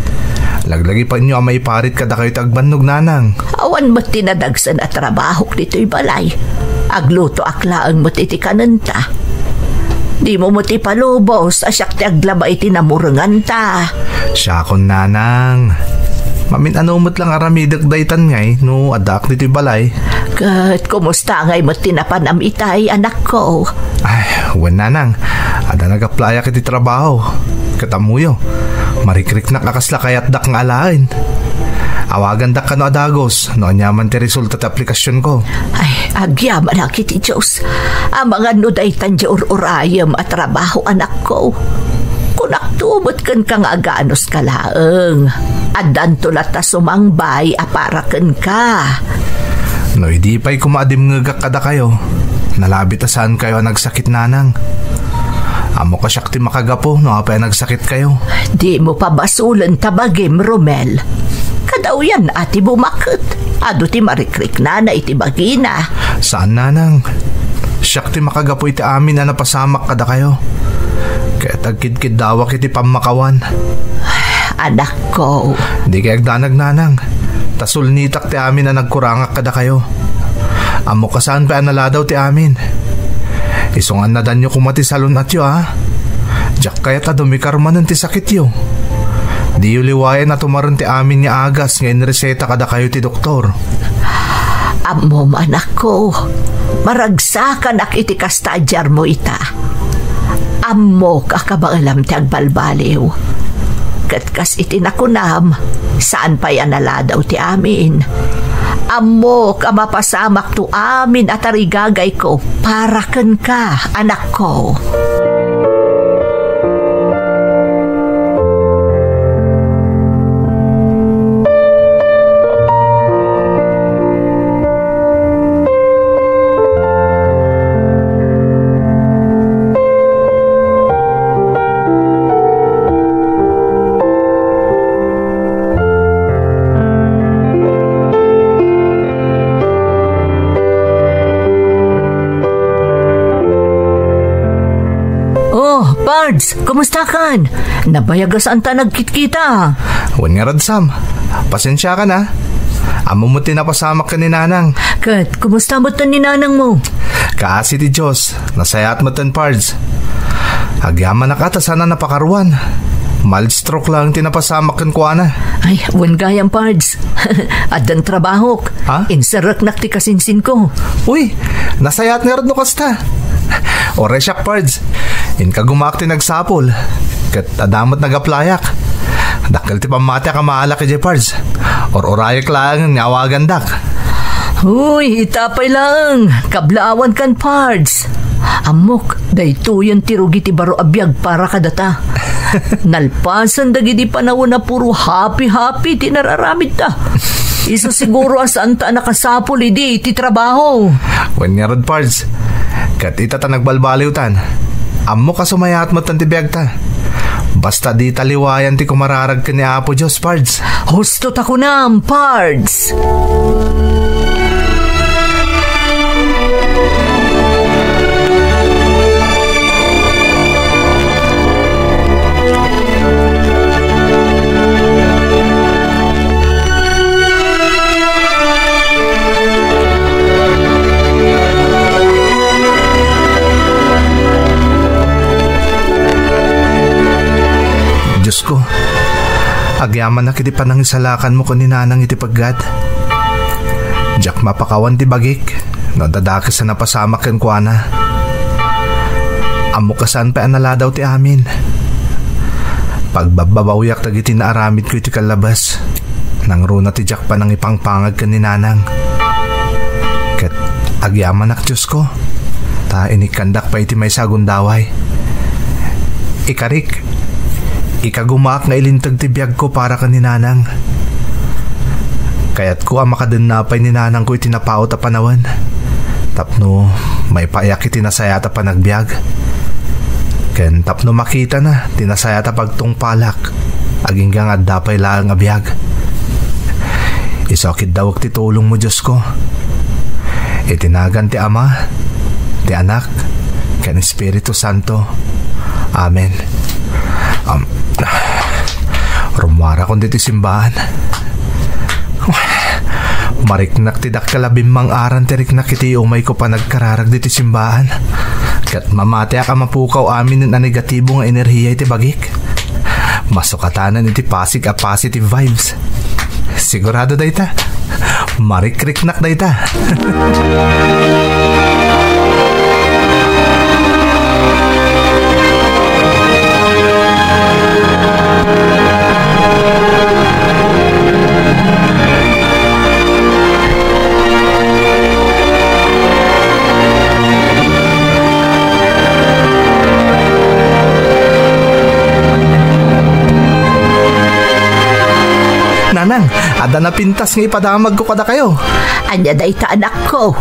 Laglagipenyo a maiparit kadakayo ti agbannog, nanang. Awan met ti nadagsen a trabahok ditoy balay. Aglutoak laeng met iti kanenta. Dimo met ipalubos a siak ti aglaba iti namurenganta. Siakon, nanang. Mamin-ano met lang aramidek daytan ngay no addaak ditoy balay. Ket kumusta ngay met ti napanam itay, anakko? Ay, wen, nanang. Adda nagaplayak iti trabaho. Ket ammoyo, marikriknak a kasla kayatdak nga alaen. Awagandak kano a dagus no aniaman ti resulta ti aplikasionko. Ay, agyamanak iti Dios. Amangan no daytan ti ur-urayem a trabaho, anakko. Kunakto met kenka nga aganuska laeng. Addanto latta sumangbay a para kenka. No idi pay koma a dimngegak kadakayo, nalabit a saankayo a nagsakit, nanang. Ammok a siak ti makagapu no apay a nagsakitkayo. Dimo pabasolen ta bagim, Romel. Kadawyan a ti bumaket. Adu ti marikriknana iti bagina. Saan, nanang. Siak ti makagapu iti amin a napasamak kadakayo. Ket agkidkiddawak iti pammakawan. Anakko. Dikay agdanag, nanang. Ta sulnitak ti amin a nagkurangak kadakayo. Ammok a saan pay a naladaw ti amin. Isu nga annadanyo koma ti salun-atyo, a. Diak kayat a dumikar manen ti sakityo. Diyo liwayan a tumaren ti amin nga agas nga inreseta kadakayo ti doktor. Ammom, anakko, maragsakanak iti kasta a diarmo ita. Ammok a kabaelam ti agbalbaliw. Ket kas iti nakunam, saan pay a naladaw ti amin. Ammok a mapasamakto amin a tarigagayko para kenka, anakko. Oh, Pards, kumusta kan? Nabayag a saan ta nagkitkita. Wen ngarud, Sam. Pasensiakan, a. Ammom met ti napasamak ken ni Nanang. Ket, kumusta met ni Nanang mo? Kaasi ti Dios, nasayaat met ten, Pards. Agyamanak a ta saan a napakaruan. Mild stroke laeng ti napasamak kenkuana. Ay, wen gayam, Pards. Addan trabahok. Ha? Inserreknak ti kasinsinko. Uy, nasayaat ngarud no kasta. Uray siak, Pards. Inka gumaak ti nagsapul. Ket adda met nagaplayak. Dakkel ti pammatiak a maalak idiay, Pards. Ur-urayek laengen nga awagandak. Uy, ita pay laeng. Kablaawan kan, Pards. Ammok, daytoyen ti rugi ti baro a biag para kadata. Nalpasen dagidi panawen a puro happy-happy ti nararamidta. Isu siguro a saan ta a nakasapul idi iti trabaho. Wen ngarud, Pards. Ket ita ta nagbalbaliwtan. Ammok a sumayaat met ti biagta. Basta dita liwayan ti kumararag ken ni Apo Dios, Pards. Husto ta kunam, Pards. Diosko, agyamanak iti panangisalakanmo ken ni Nanang iti peggad. Diak mapakawan ti bagik no adda dakes a napasamak kenkuana. Ammok a saan pay a naladaw ti amin. Pagbabbabawiak dagiti naaramidko iti kallabas. Nangruna ti diak panangipangpangag ken ni Nanang. Ket agyamanak, Diosko, ta inikkandak pay iti maysa a gundaway. Ikarik, ikagumaak nga ilinteg ti biagko para ken ni Nanang. Kayatko a makadenna pay ni Nanangko iti napaut a panawen tapno maipayak iti nasayaat a panagbiag. Ken tapno makitana ti nasayaat a pagtungpalak agingga nga adda pay laeng a biag. Isu a kiddawek ti tulongmo, Diosko. Iti nagan ti Ama, ti Anak, ken Espiritu Santo. Amen. Um, rummuarakon ditoy simbaan. Mariknak ti dakkel a bimmang-aran ti riknak iti umayko panagkararag ditoy simbaan. Ket mamatiak a mapukaw amin a negatibo nga enerhiya iti bagik. Masukatanan iti pasig a positive vibes. Sigurado dayta. Marikriknak dayta. Nanang, adda napintas nga ipadamagko kadakayo. Ania dayta, anakko?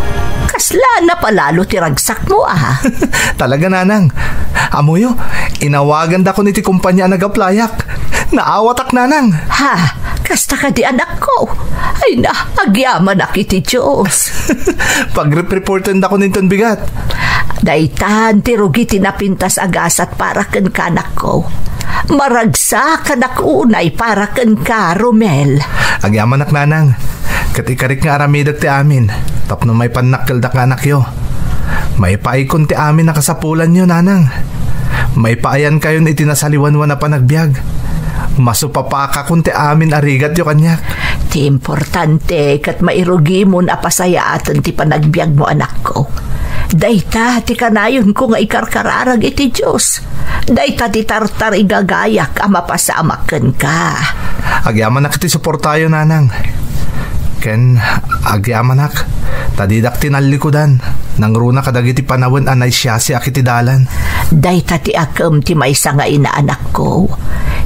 Kasla napalalo ti ragsakmo, a? Talaga, Nanang. Ammoyo, inawagandakon iti kompania a nagaplayak. Naawatak, Nanang. Ha? Kasta kadi, anakko? Ay na, agyamanak iti Dios. Pagrepreportendakon inton bigat. Daytan ti rugi ti napintas a gasat para kenka, anakko. Maragsak a nakunay para kenka, Romel. Agyamanak, Nanang. Ket ikarik nga aramidek ti amin tapno maipannakkeldak nga anakyo. Maipaaykon ti amin a kasapulanyo, Nanang. Maipaayankayon iti nasaliwanwan a panagbiag. Masupapakakon ti amin a rigatyo kaniak. Ti importante ket mairugimon a pasayaaten ti panagbiagmo, anakko. Dayta ti kanayonko nga ikarkararag iti Dios. Dayta ti tartarigagayak a mapasamak kenka. Agyamanak iti suportayo, Nanang. Ken agyamanak, ta didak tinallikudan. Nangruna kadagiti panawen a naisiasiak iti dalan. Dayta ti akem ti maysa nga ina, anakko.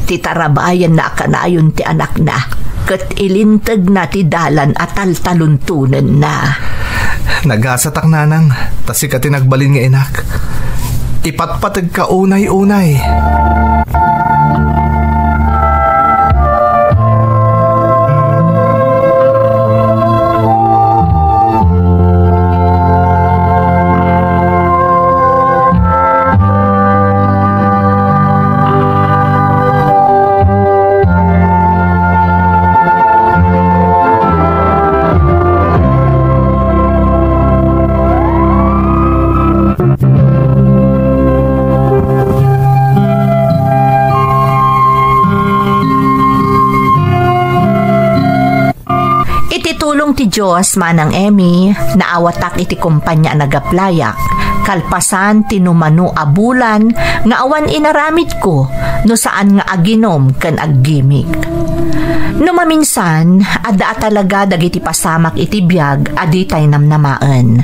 Ti tarabayanna a kanayon ti anakna, ket ilintegna ti dalan a taltaluntonenna. Nagasatak, Nanang, ta sika ti nagbalin nga inak. Ipatpategka unay-unay. Iti tulong ti Dios, Manang Emmy, naawatak iti kompania a nagaplayak, kalpasan ti numano a bulan nga awan inaramidko no saan nga aginom ken aggimik. No maminsan, adda a talaga dagiti pasamak iti biag a ditay namnamaen.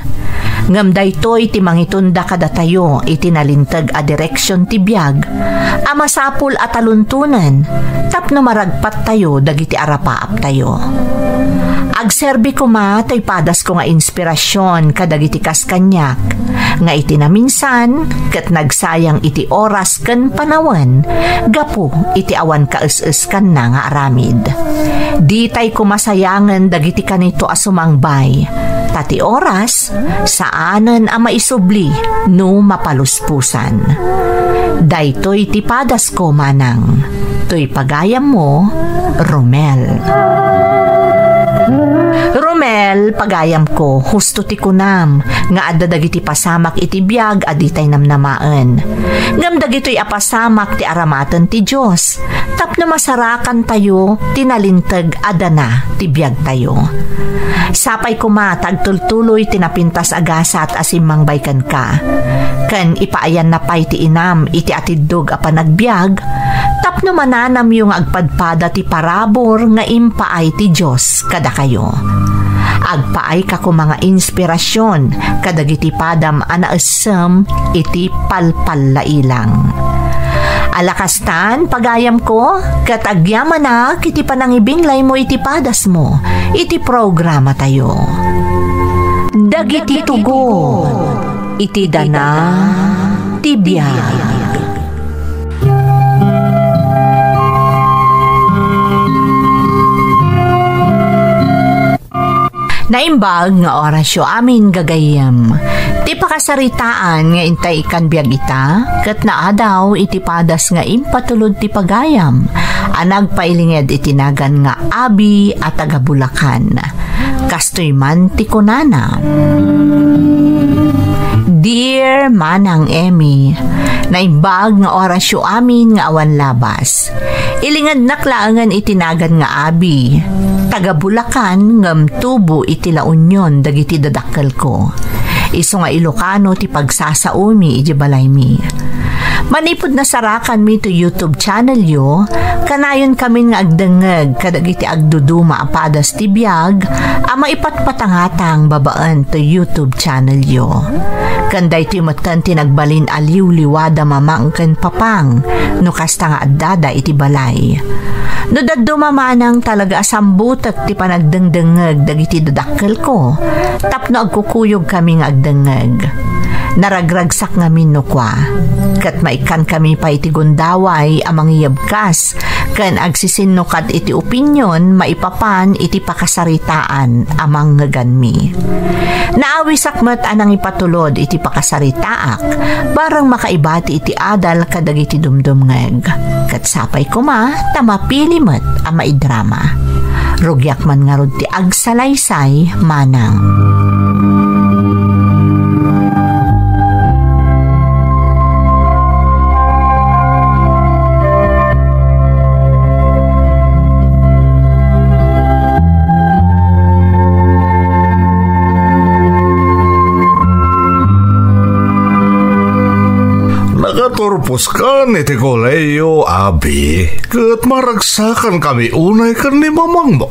Ngem daytoy ti mangitunda kadatayo iti nalinteg a direksion ti biag a masapul a taluntonen tapno maragpattayo dagiti arapaaptayo. Agserbi koma toy padasko nga inspirasion kadagiti kas kaniak, nga iti naminsan ket nagsayang iti oras ken panawen gapu iti awan kaes-eskanna nga aramid. Ditay koma sayangen dagiti kanito a sumangbay, ta ti oras saanen a maisubli no mapaluspusan. Daytoy ti padasko, Manang. Toy pagayammo, Romel. Romel, pagayamko, husto ti kunam nga adda dagiti pasamak iti biag a ditay namnamaen. Ngem dagitoy a pasamak ti aramaten ti Dios tapno masarakantayo ti nalinteg a dana ti biagtayo. Sapay koma ta agtultuloy ti napintas a gasat a simmangbay kenka, ken ipaayanna pay ti inam iti atiddog a panagbiag, Tapno mananamyo nga agpadpada ti parabur nga impaay ti Dios kadakayo. Agpaayka koma nga inspirasyon kadagiti padam a naessem iti palpallailang. Ala kastan, pagayamko, ket agyamanak iti panangibinglaymo iti padasmo iti programatayo. Dagiti tugot iti dana ti biag. Naimbag nga orasyo amin gagayyem. Ti pakasaritaan nga intay ikkan biag ita, ket naadaw iti padas nga impatulod ti pagayam a nagpailinged iti nagan nga Abi a taga Bulacan. Kastoy man ti kunana, Dear Manang Emmy, naimbag nga orasyo amin nga awan labas. Ilingednak laengen iti nagan nga Abi, taga Bulacan ngem tubo iti La Union dagiti dadakkelko. Isu nga Ilocano ti pagsasaomi idiay balaymi. Manipud nasarakanmi ti YouTube channelyo, kanayonkamin nga agdengngeg kadagiti agduduma a padas ti biag a maipatpatangatang babaen ti YouTube channelyo. Ken daytoy metten ti nagbalin a liwliwada Mamang ken Papang no kasta nga addada iti balay. No dadduma manang talaga a sambutek ti panagdengdengngeg dagiti dadakkelko tapno agkukuyogkami nga agdengngeg. Naragragsak ngamin no kua, ket maikkankami pay iti gundaway a mangiyebkas ken agsisinnukat iti opinyon maipapan iti pakasaritaan a mangngeganmi. Naawisak met a nangipatulod iti pakasaritaak, bareng makaibati iti adal kadagiti dumdumngeg. Ket sapay koma ta mapili met a maidrama. Rugiak man ngarud ti agsalaysay, Manang. Nakaturpos kan iti kolehio, Abi, ket maragsakankami unay ken ni mamangmo,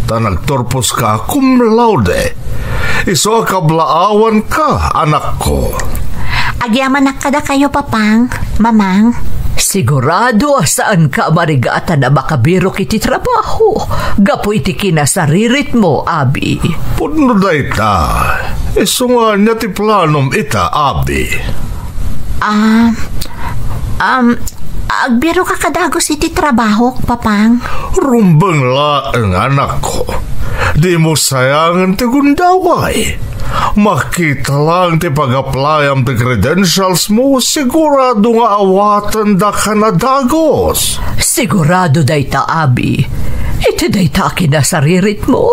ta nagturposka cum laude. Isu a kablaawanka, anakko. Agyamanak kadakayo, Papang, Mamang. Sigurado a saanka a marigatan a makabirok iti trabaho gapu iti kinasariritmo, Abi. Pudno dayta. Isu nga ania ti planom ita, Abi? Ah, um, agbiroka kadagus iti trabahok, Papang. Rumbeng laeng, anakko. Dimo sayangen ti gundaway. Makita lang ti pag-applyam ti credentials mo, sigurado nga awatendakan a dagus. Sigurado dayta, Abi. Iti dayta a kinasariritmo,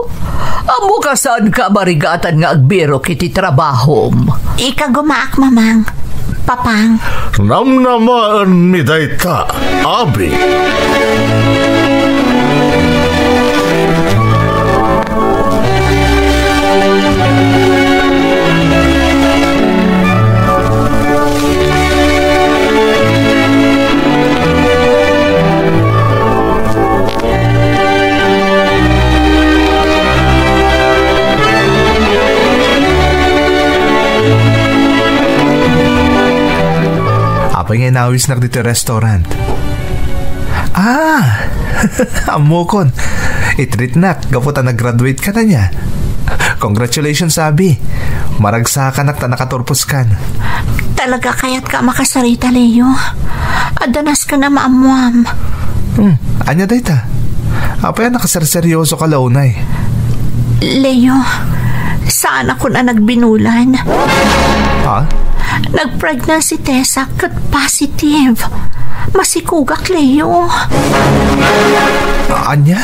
ammoka saanka a marigatan nga agbirok iti trabahom. Ikagumaak, Mamang. Papang. Namnamaenmi dayta, Abi. Apay nga inawisnak ditoy restaurant? Ah! Ammokon. I-treatnak gapu ta nag-graduate ka na niya. Congratulations, Abi. Maragsakanak ta nakaturpos kan. Talaga kayatka a makasarita, Leo. Adda nasken a maammoam. Hmm, ania dayta? Apay a nakaserseryoso ka la unay? Leo, saanakon a nagbinulan. Ha? Nag-pregnancy test ak ket positive. Masikogak, Leo. Ania?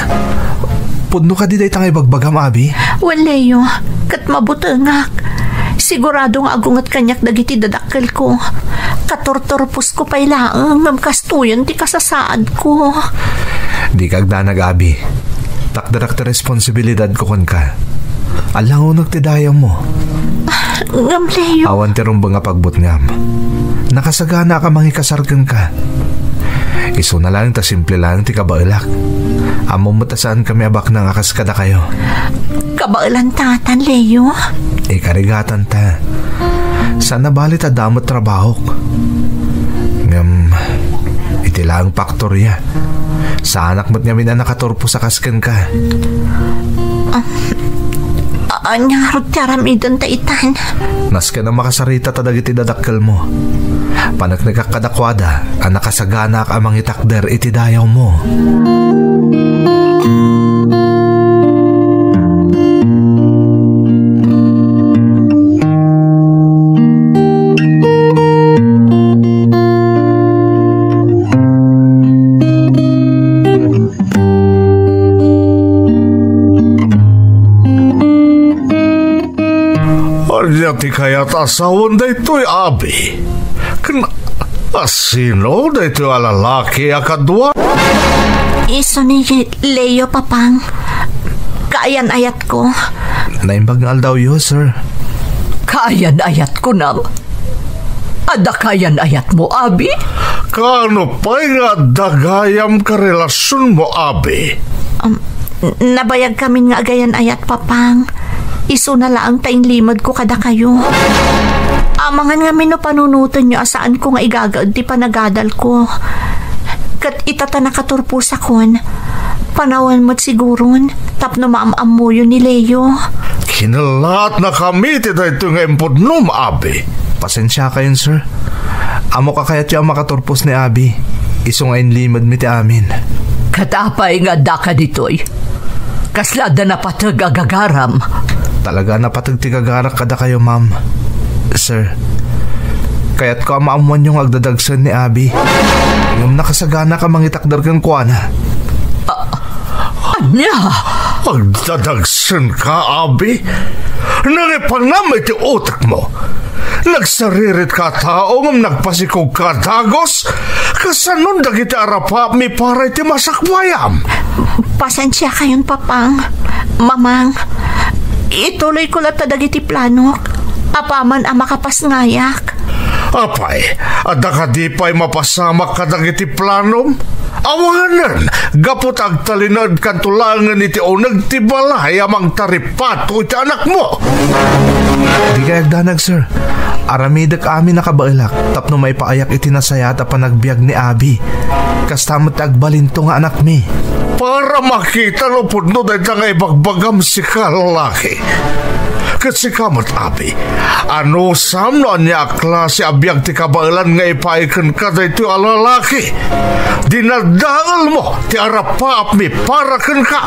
Pudno kadi dayta nga ibagbagam, Abi? Wen, Leo, ket mabutengak. Sigurado nga agunget kaniak dagiti dadakkelko. Katurturposko pay laeng ngem kastoyen ti kasasaadko. Dika agdanag, Abi. Takderak ti responsibilidadko kenka. Allangonek ti dayawmo. Ngem, Leo. Awan ti rumbeng a pagbutngam. Nakasaganaak a mangikasar kenka. Isuna laeng ta simple laeng ti kabaelak. Ammom met a saankami a baknang a kas kadakayo. Kabaelan ta atan, Leo. Ikarigatan ta. Saan a bali ta damo ti trabahok. Ngem, iti laeng faktoria, saanak met ngamin a nakaturpos a kas kenka. Ah, a-, ania ngarud ti aramidenta itan? Nasken a makasarita ta dagiti dadakkelmo. Paneknekak kadakuada a nakasaganaak a mangitakder iti dayawmo. Ania ti kayat a sawen daytoy, Abi? Ken a sino daytoy a lalaki a kadua? Isu ni Leo, Papang. Kaayan-ayatko. Naimbag nga aldawyo, sir. Kaayan-ayatko, nam? Adda kaayan-ayatmo, Abi? Kaano pay nga adda gayam karelasionmo, Abi? Um, n-, nabayagkamin nga agayan-ayat, Papang. Isuna laeng ta inlimedko kadakayo. Amangan ngamin no panunotenyo a saanko nga igagaed ti panagadalko. Ket ita ta nakaturposakon, panawen met siguron tapno maam-ammoyo ni Leo. Kinallaatnakami ti daytoy nga impudnom, Abi. Pasensiakayon, sir. Ammok a kayatyo a makaturpos ni Abi. Isu nga inlimedmi ti amin. Ket apay nga addaka ditoy? Kasla adda napateg a gagaram? Talaga a napateg ti gagarak kadakayo, ma'am. Sir, kayatko a maammoanyo nga agdadagsen ni Abi. Ngem nakasaganaak a mangitakder kenkuana. A-, ania? Agdadagsenka, Abi? Nangipanam iti utekmo. Nagsaririt ka a tao ngem nagpasikog ka a dagus? Kasanon dagiti arapaapmi para iti masakbayam? Pasensiakayon, Papang, Mamang. Ituloyko latta dagiti planok. Apaman a makapasngayak. Apay, adda kadi pay mapasamak kadagiti planom? Awanen, gapu ta agtalinaedkanto laengen iti uneg ti balay a mangtaripato iti anakmo. Dikay agdanag, sir. Aramidek amin a kabaelak tapno maipaayak iti nasayaat a panagbiag ni Abi. Kasta met ti agbalinto nga anakmi. Para makita no pudno dayta nga ibagbagam, sika a lalaki. Ket sika met, Abi, anusam no ania a klase a biag ti kabaelan nga ipaay kenka daytoy a lalaki? Dinadaelmo ti arapaapmi para kenka.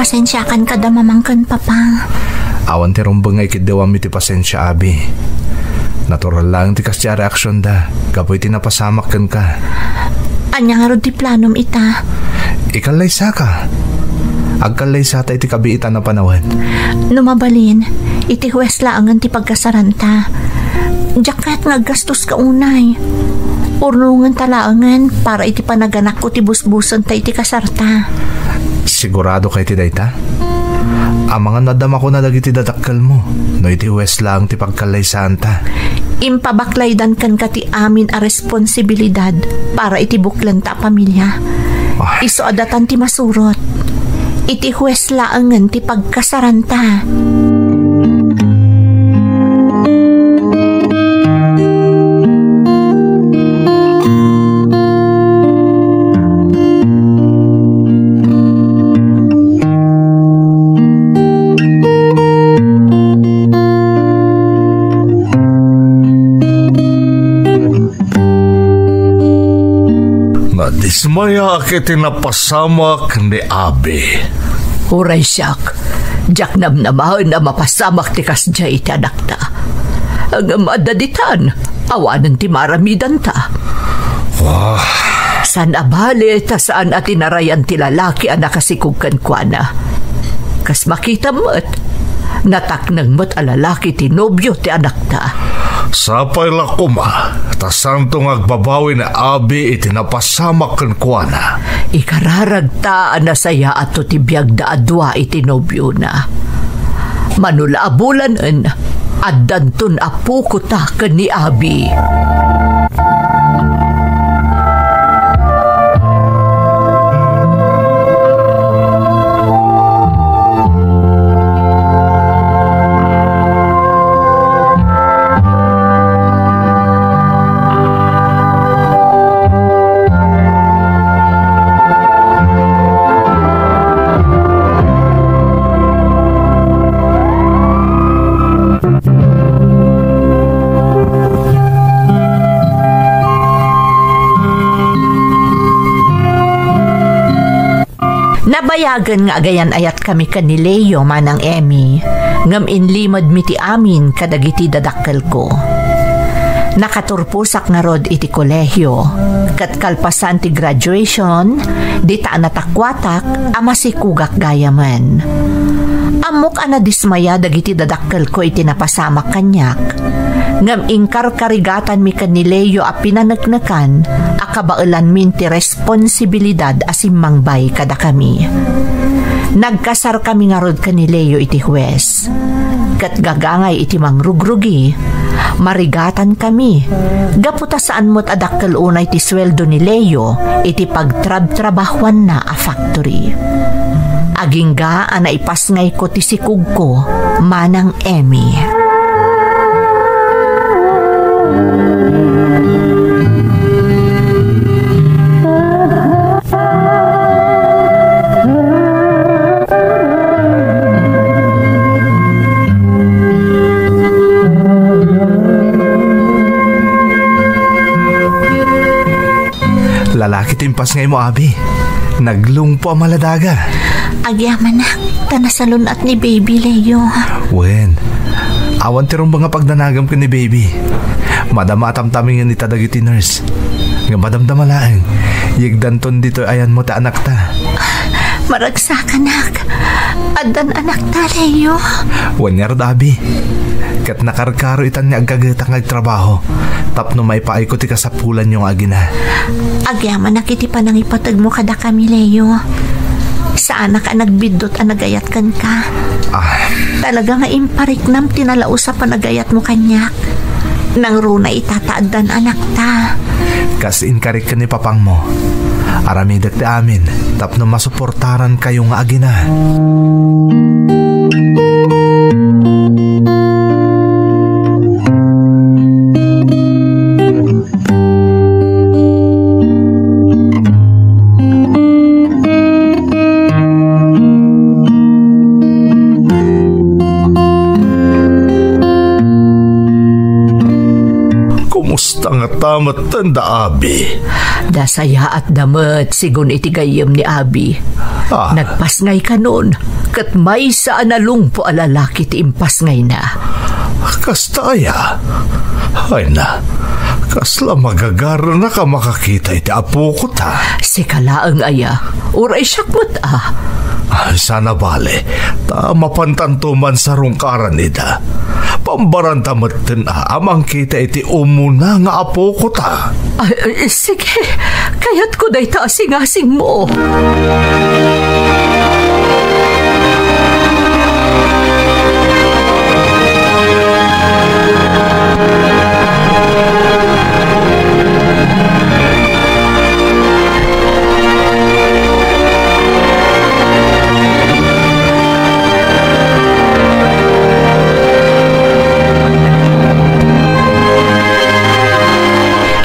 Pasensiakan kada, Mamang ken Papa. Awan ti rumbeng nga ikiddewam iti pasensia, Abi. Natural laeng ti kasdi a reaksionda gapu iti napasamak kenka. Ania ngarud ti planom ita? Ikallaysaka. Agkallaysata iti kabiitan a panawen. No mabalin, iti huwes laengen ti pagkasaranta. Diak kayat nga aggastoska unay. Urnongenta laengen para iti panaganakko ti busbusenta iti kasarta. Sigurado kay ti dayta? Amangan no adda makuna dagiti dadakkelmo no iti huwes laeng ti pagkallaysaanta. Impabaklaydan kenka ti amin a responsibilidad para iti buklenta a pamilia. Ah. Isu a datan ti masurot. Iti huwes laengen ti pagkasaranta. Nadismayaak iti napasamak ni Abi. Uray siak, diak namnamaen a mapasamak ti kasdiay iti anakta. Ngem adda ditan, awanen ti maaramidanta. Ah. Saan a bale ta saan a tinarayan ti lalaki a nakasikog kenkuana. Kas makitam met, natakneng met a lalaki ti nobio ti anakta. Sapay la koma, ta saanto nga agbabawi ni Abi iti napasamak kenkuana. Ikararagta a nasayaatto ti biagda a dua iti nobiona. Mano la a bulanen, addanton a pukota ken ni Abi. Nabayagen nga agayan-ayatkami ken ni Leo, Manang Emmy, ngem inlimedmi ti amin kadagiti dadakkelko. Nakaturposak ngarud iti kolehio, ket kalpasan ti graduation, dita a natakuatak a masikogak gayamen. Ammok a nadismaya dagiti dadakkelko iti napasamak kaniak, ngem inkarkarigatanmi ken ni Leo a pinaneknekan a kabaelanmin ti responsibilidad a simmangbaay kadakami. Nagkasarkami ngarud ken ni Leo iti huwes, ket gagangay iti mangrugrugi, marigatankami, gapu ta saan met a dakkel unay ti sueldo ni Leo iti pagtrabtrabahuanna a factory. Agingga a naipasngayko ti sikogko, Manang Emmy. Lalaki ti impasngaymo, Abi. Naglungpo a maladaga. Agyamanak, ta nasalun-at ni Baby, Leo. Wen, awan ti rumbeng a pagdanagam ken ni Baby. Madama a tamtamingen ita dagiti nurse. Ngem madamdama laeng, yegdanton ditoy ayanmo ti anakta. Maragsakanak. Addan anakta, Leo. Wen ngarud, Abi. Ket nakarkaro itan nga aggagetak nga agtrabaho tapno maipaayko ti kasapulanyo nga agina. Agyamanak iti panangipategmo kadakami, Leo. Saanak a nagbiddut a nagayat kenka. Ah. Talaga nga impariknam ti nalaus a panagayatmo kaniak. Nangruna ita ta addan anakta. Kas inkarik ken ni papangmo, aramidek ti amin tapno masuportarankayo nga agina. Kumusta ngata metten da, Abi? Nasayaatda met, sigun iti gayyem ni Abi. Ah. Nagpasngay kanon, ket maysa a nalungpo a lalaki ti impasngayna. Kasta aya? Ay na, kasla magagaranak a makakita iti apokota. Sika laeng aya, uray siak met a. Ay, saan a bale, ta mapantanto mansarungkaran ida. Pambaranta metten a, a mangkita iti umuna nga apokota. Ay, ay, sige, kayatko dayta a singasingmo.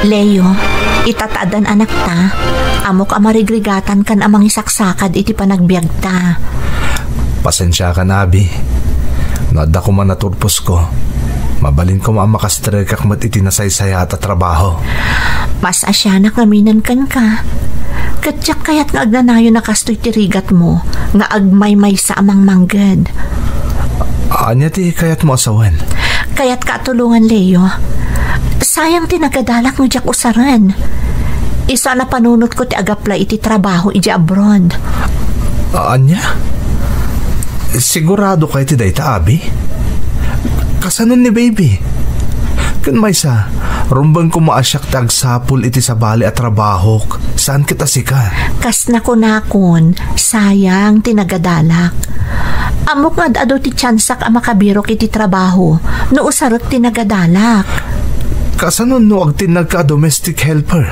Leo, ita ta addan anakta, ammok a marigrigatankan a mangisaksakad iti panagbiagta. Pasensiakan, Abi. No adda koma naturposko, mabalin koma a makastrekak met iti nasaysayaat a trabaho. Mas asianak ngamin kenka. Ket diak kayat nga agnanayon a kastoy ti rigatmo nga agmaymaysa a mangmangged. Ania ti kayatmo a sawen? Kayatka a tulongan, Leo. Sayang ti nagadalak no diak usaren. Isu a napanunotko ti ag-apply iti trabaho idiay abroad. Ania? Sigurado ka iti dayta, Abi? Kasano ni Baby? Ken maysa, rumbeng koma a siak ti agsapul iti sabali a trabahok, saan ket a sika. Kas nakunakon, sayang ti nagadalak. Ammok nga ad-adu ti tiansak a makabirok iti trabaho no usarek ti nagadalak. Kasano no agtinnagka a domestic helper?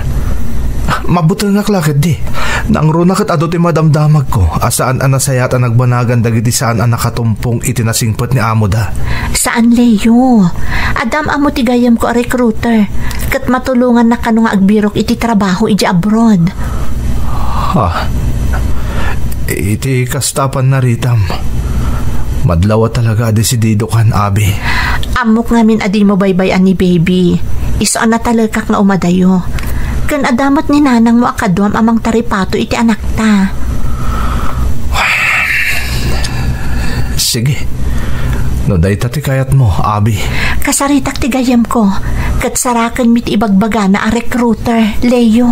Mabutengak la ketdi. Nangruna ket adu ti madamdamagko a saan a nasayaat a nagbanagan dagiti saan a nakatumpong iti nasingpet ni amoda. Saan, Leo. Adda am-ammo ti gayyemko a recruiter, ket matulongannak kano nga agbirok iti trabaho idiay abroad. Ha? Iti kasta a pannaritam, madlaw a talaga a desididokan, Abi. Ammok ngamin a dimo baybay-an ni Baby. Isu a natalekak nga umadayo. Ken adda met ni nanangmo a kaduam a mangtaripato iti anakta. Sige. No dayta ti kayatmo, Abi. Kasaritak ti gayyemko, ket sarakenmi ti ibagbagana a recruiter, Leo.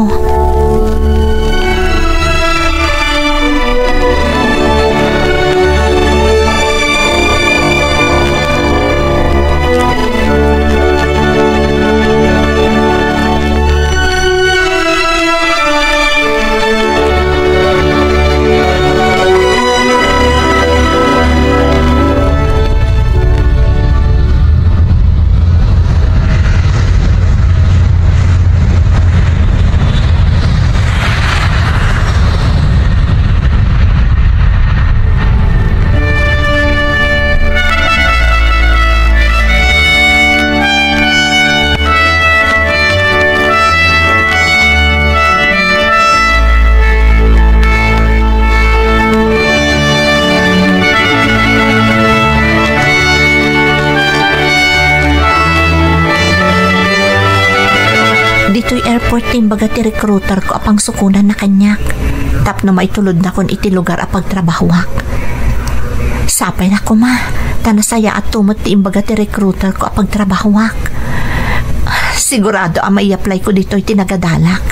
Ditoy airport ti imbaga ti recruiter ko a pangsukonanna kaniak tapno maitulodnakon iti lugar a pagtrabahoak. Sapay la koma, ta nasayaatto met ti imbaga ti recruiter ko a pagtrabahoak. Sigurado a mai-apply ko ditoy ti nagadalak.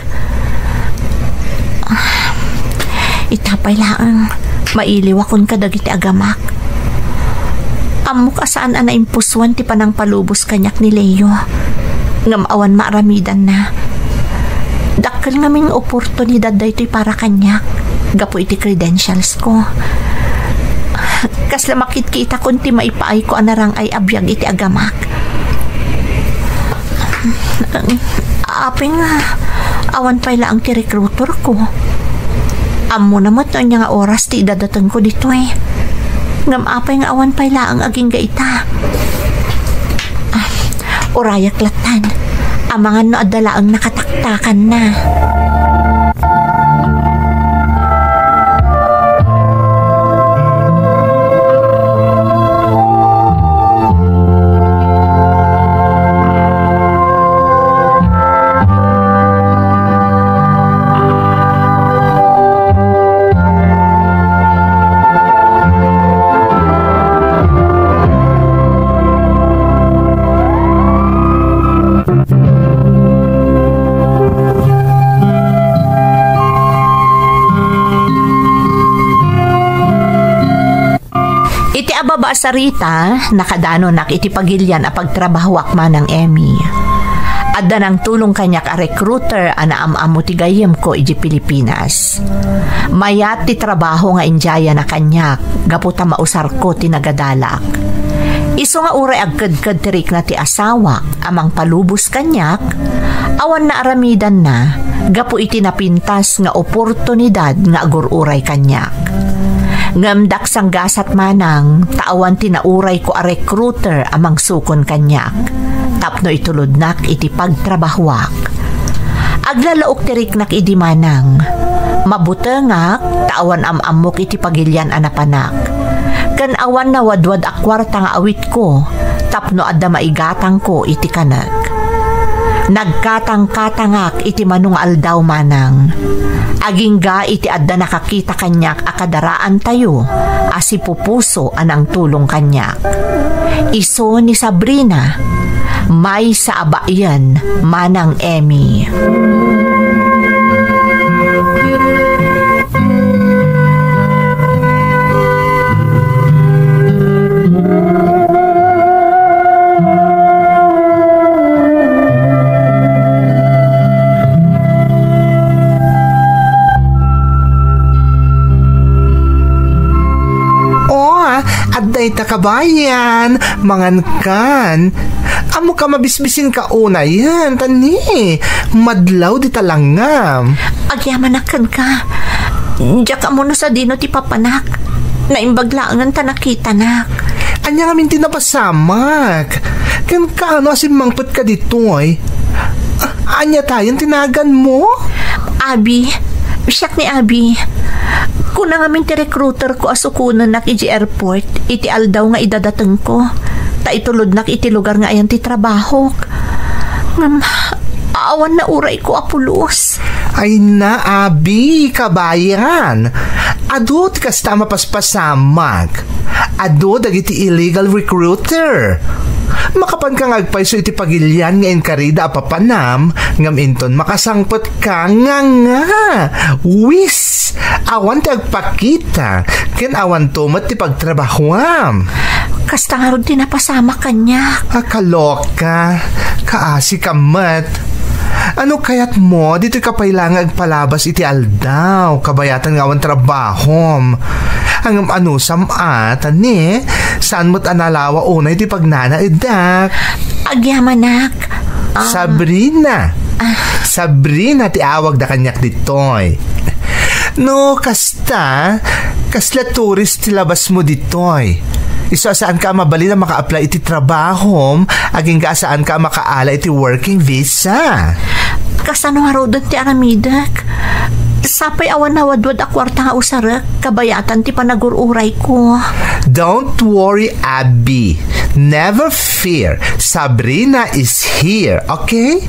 Ita pay laeng, mailiwakon kadagiti agamak. Ammok a saan a naimpusuan ti panangpalubos kaniak ni Leo. Ngem awan maaramidanna. Dakkel ngamin nga oportunidad daytoy para kaniak, gapu iti credentials ko. Kasla makitkitakon ti maipaayko a narang-ay a biag iti agamak. Apay nga, awan pay laeng ti recruiter ko. Ammona met no ania nga oras ti idadatengko ditoy. Ngem apay nga awan pay laeng agingga ita? Ah, urayak lattan. Amangan no adda laeng nakataktakanna. Iti ababa a sarita, nakadanonak iti pagilian a pagtrabahoak, Manang Emmy. Adda nangtulong kaniak a recruiter a naam-ammo ti gayyemko idiay Pilipinas. Mayat ti trabaho nga indiayana kaniak gapu ta mausarko ti nagadalak. Isu nga uray agkedked ti rikna ti asawak a mangpalubos kaniak, awan naaramidanna gapu iti napintas nga oportunidad nga agur-uray kaniak. Ngem daksang gasat manang ta awan ti naurayko a recruiter a mangsukon kaniak tapno itulodnak iti pagtrabahoak. Aglalaok ti riknak idi manang. Mabutengak ta awan am-ammok iti pagilian a napanak. Ken awan nawadwad a kuarta nga awitko tapno adda maigatangko iti kanek. Nagkatangkatangak iti mano nga aldaw manang. Agingga iti adda nakakita kaniak a kadaraantayo a sipupuso a nangtulong kaniak. Isu ni Sabrina, maysa a baien, Manang Emmy. Ita kabayan, mangankan. Ammoka mabisbisinka unayen, ta ni, madlaw dita langngam. Agyamanak kenka. Diak ammo no sadino ti papanak. Naimbag laengen ta nakitanak. Ania ngamin ti napasamak? Ken kaano a simmangpetka ditoy? Ah, ania tayen ti naganmo? Abi, siak ni Abi. Kuna ngamin ti recruiter ko a sukonennak idiay airport iti aldaw nga idadatengko. Ta itulodnak iti lugar nga ayan ti trabahok. Ngem, awan naurayko a pulos. Ay na, Abi, kabayan. Adu ti kasta a mapaspasamak. Adu dagiti illegal recruiter. Makapanka nga agpayso iti pagilian nga inkarida a papanam, ngem inton makasangpetka nga nga. Wis! Awan ti agpakita, ken awanto met ti pagtrabahuam. Kasta ngarud ti napasamak kaniak. Ah, kaloka. Kaasika met. Ano kayatmo, ditoyka pay la nga agpalabas iti aldaw, kabayatan nga awan trabahom. Ngem anusam a, ta ni, saan met a nalawa unay ti pagnanaeddak? Agyamanak. Ah. Sabrina. Ah. Sabrina ti awagda kaniak ditoy. No, kasta, kasla tourist ti labasmo ditoy. Isu a saanka a mabalin a maka-apply iti trabahom, agingga a saanka a makaala iti working visa. Kasano ngaruden ti aramidek? Sapay awan nawadwad a kuarta nga usarek, kabayatan ti panagur-urayko. Don't worry, Abby. Never fear. Sabrina is here, okay?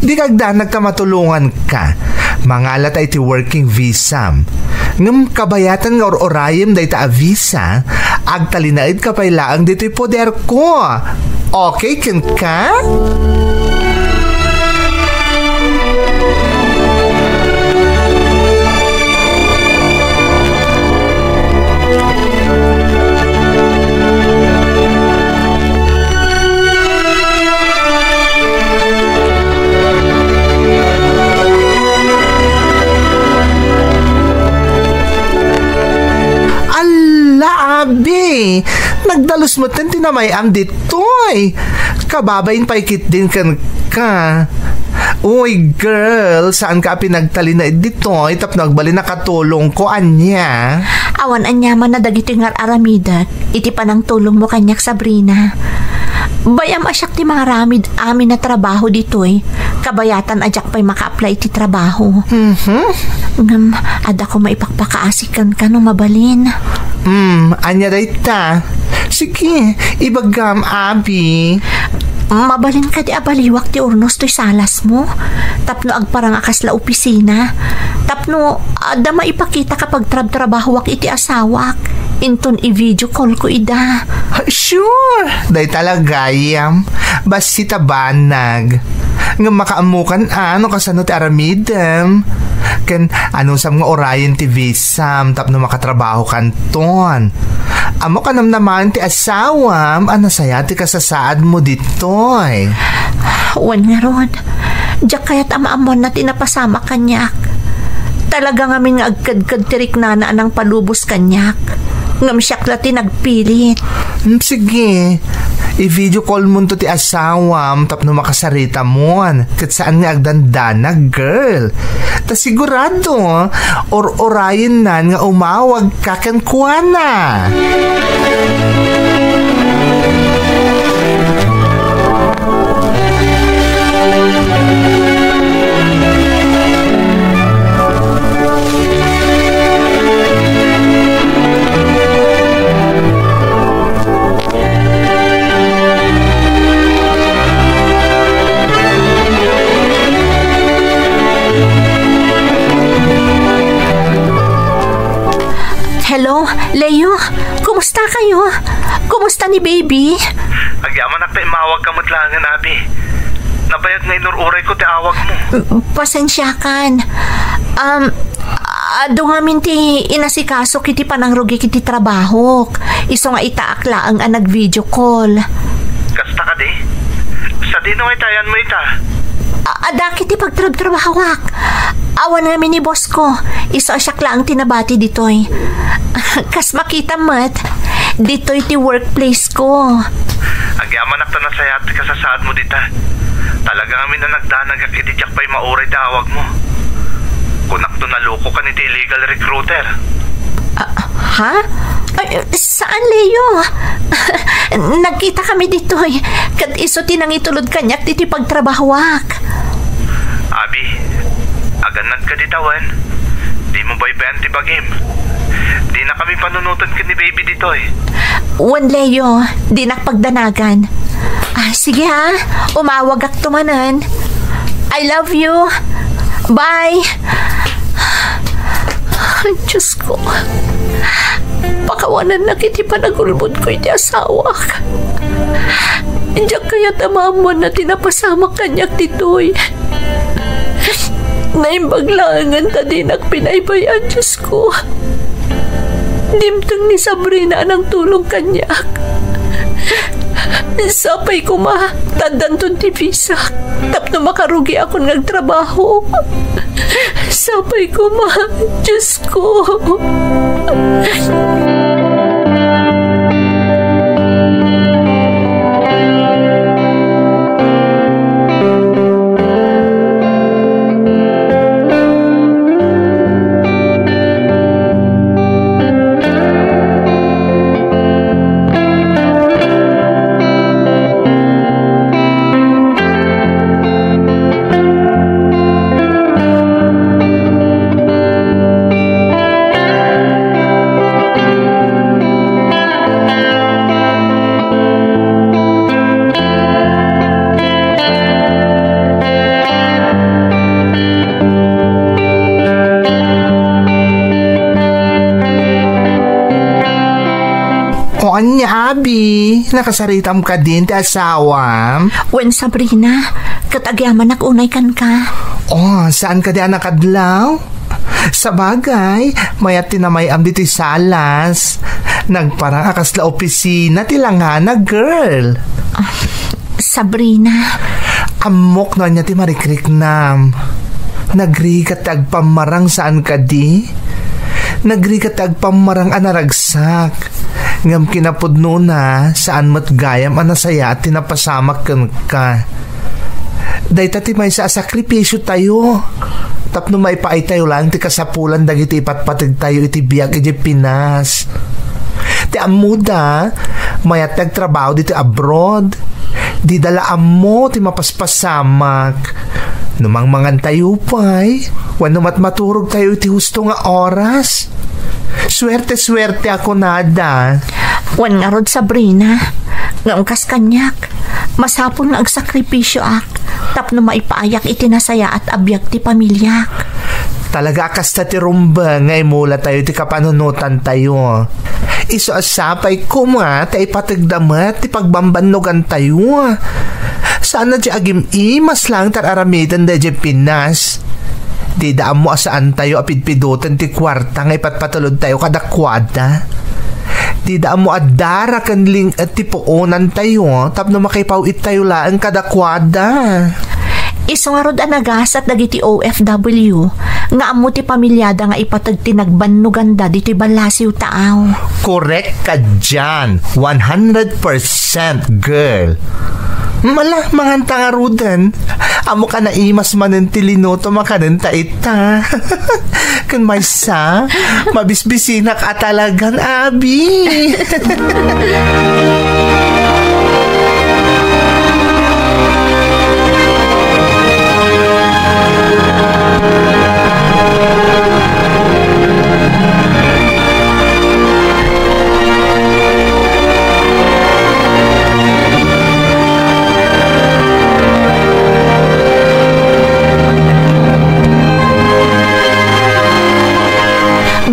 Dika agdanag ta matulonganka. Mangalata iti working visam. Ngem kabayatan nga ur-urayem dayta a visa, agtalinaedka pay laeng ditoy poderko. Okay kenka? Alla, abi! Nagdalus metten ti namay-am ditoy. Kababain pay ketdin kenka. Uy, girl, saanka a pinagtalinaed ditoy tapno agbalin a katulongko, ania? Awan aniaman a dagitoy nga ar-aramidek iti panangtulongmo kaniak, Sabrina. Bay-am a siak ti mangaramid amin a trabaho ditoy, kabayatan a diak pay maka-apply iti trabaho. Mhm. Ngem, adda koma ipakpakaasi kenka no mabalin. Hmm, ania dayta? Sige, ibagam, abi. Mabalin kadi a baliwak ti urnos toy salasmo? Tapno agparang a kasla opisina? Tapno adda maipakita a pagtrabtrabahoak iti asawak? Inton i-video call ko ida. Sure! Dayta la gayam. Bassit a banag. Ngem makaammokan a no kasano ti aramidem. Ken anusam nga urayen ti visam tapno makatrabahokanton. Ammok a namnamaen ti asawam a nasayaat ti kasasaadmo ditoy. Wen ngarud, diak kayat a maammoanna ti napasamak kaniak. Talaga ngamin nga agkedked ti riknana a nangpalubos kaniak. Ngem siak la ti nagpilit. Hmm, sige. I-video call monto ti asawam tapno makasaritamon. Ket saan nga agdandanag, girl. Ta sigurado, ur-urayennan nga umawagka kenkuana. Hello, Leo. Kumusta kayo? Kumusta ni baby? Agyamanak ta immawagka met laengen, abi. Nabayag nga inur-urayko ti awagmo. Pasensiakan. Um, adu ngamin ti inasikasok iti panangrugik iti trabahok. Isu nga itaak laeng a nag-video call. Kasta kadi? Sadino nga itayanmo ita? A-, adda ket ti pagtrabtrabawak. Awan ngamin ni boss ko. Isu a siak laeng ti nabati ditoy. Kas makitam met, ditoy ti workplace ko. Agyamanak ta nasayaat ti kasasaadmo dita. Talaga ngamin a nagdanagak idi diak pay mauray ti awagmo. Kunakto nalokokan iti illegal recruiter. Ah, ha? Ay, saan, Leo. Nagkita kami ditoy, ket isu ti nangitulod kaniak ditoy pagtrabawak. Abi, agannad ka dita wen? Dimo baybay-an ti bagim. Dina kami panunoten ken ni baby ditoy. Wen, Leo, dinak pagdanagan. Ah, sige ha, umawagakto manen. I love you. Bye. Ay, Diyos ko. Pakawanannak iti panagulbodko iti asawak. Diak kayat a maammoanna ti napasamak kaniak ditoy. Naimbag laengen ta dinak pinaybay-an, Diyos ko. Dimteng ni Sabrina a nangtulong kaniak. Sapay koma, ta addanton ti visak tapno makarugiakon nga agtrabaho. Sapay koma, Diyos ko. O ania, Abi? Nakasaritam kadin ti asawam? Wen, Sabrina, ket agyamanak unay kenka. O, saan kadi a nakadlaw? Sabagay, mayat ti namay-am ditoy salas. Nagparang a kasla opisina ti langana, girl. Ah, Sabrina. Ammok no ania ti marikriknam. Nagrigat ti agpammarang saan kadi? Nagrigat ti agpammarang a naragsak. Ngem kinapudnona, saan met gayam a nasayaat ti napasamak kenka. Dayta ti maysa a sakripisiotayo tapno maipaaytayo laeng ti kasapulan dagiti ipatpategtayo iti biag idiay Pinas. Ti ammoda, mayat ti agtrabaho ditoy abroad. Dida la ammo ti mapaspasamak. No mangmangantayo pay, wenno matmaturogtayo iti husto nga oras. Suerte-suerte a kunada. Wen ngarud, Sabrina, ngem kas kaniak, masapul nga agsakripisioak tapno maipaayak iti nasayaat a biag ti pamiliak. Talaga a kasta ti rumbeng nga imulatayo ti kapanunotantayo. Isu a sapay koma ta ipategda met ti pagbambannogantayo. Saan a di agim-imas laeng ti ar-aramiden daydiay Pinas. Dida ammo a saantayo a pidpidoten ti kuarta nga ipatpatulodtayo kadakuada. Dida ammo a dara ken ling-et ti puonantayo tapno makaipaw-ittayo laeng kadakuada. Isu ngarud a nagasat dagiti O F W nga ammo ti pamiliada nga ipateg ti nagbannoganda ditoy ballasiw taaw. Korek ka dian, one hundred percent, girl. Mala, manganta ngaruden. Ammok a naimas manen ti linutom a kanen ta ita. Ken maysa, mabisbisinak a talagan, Abi.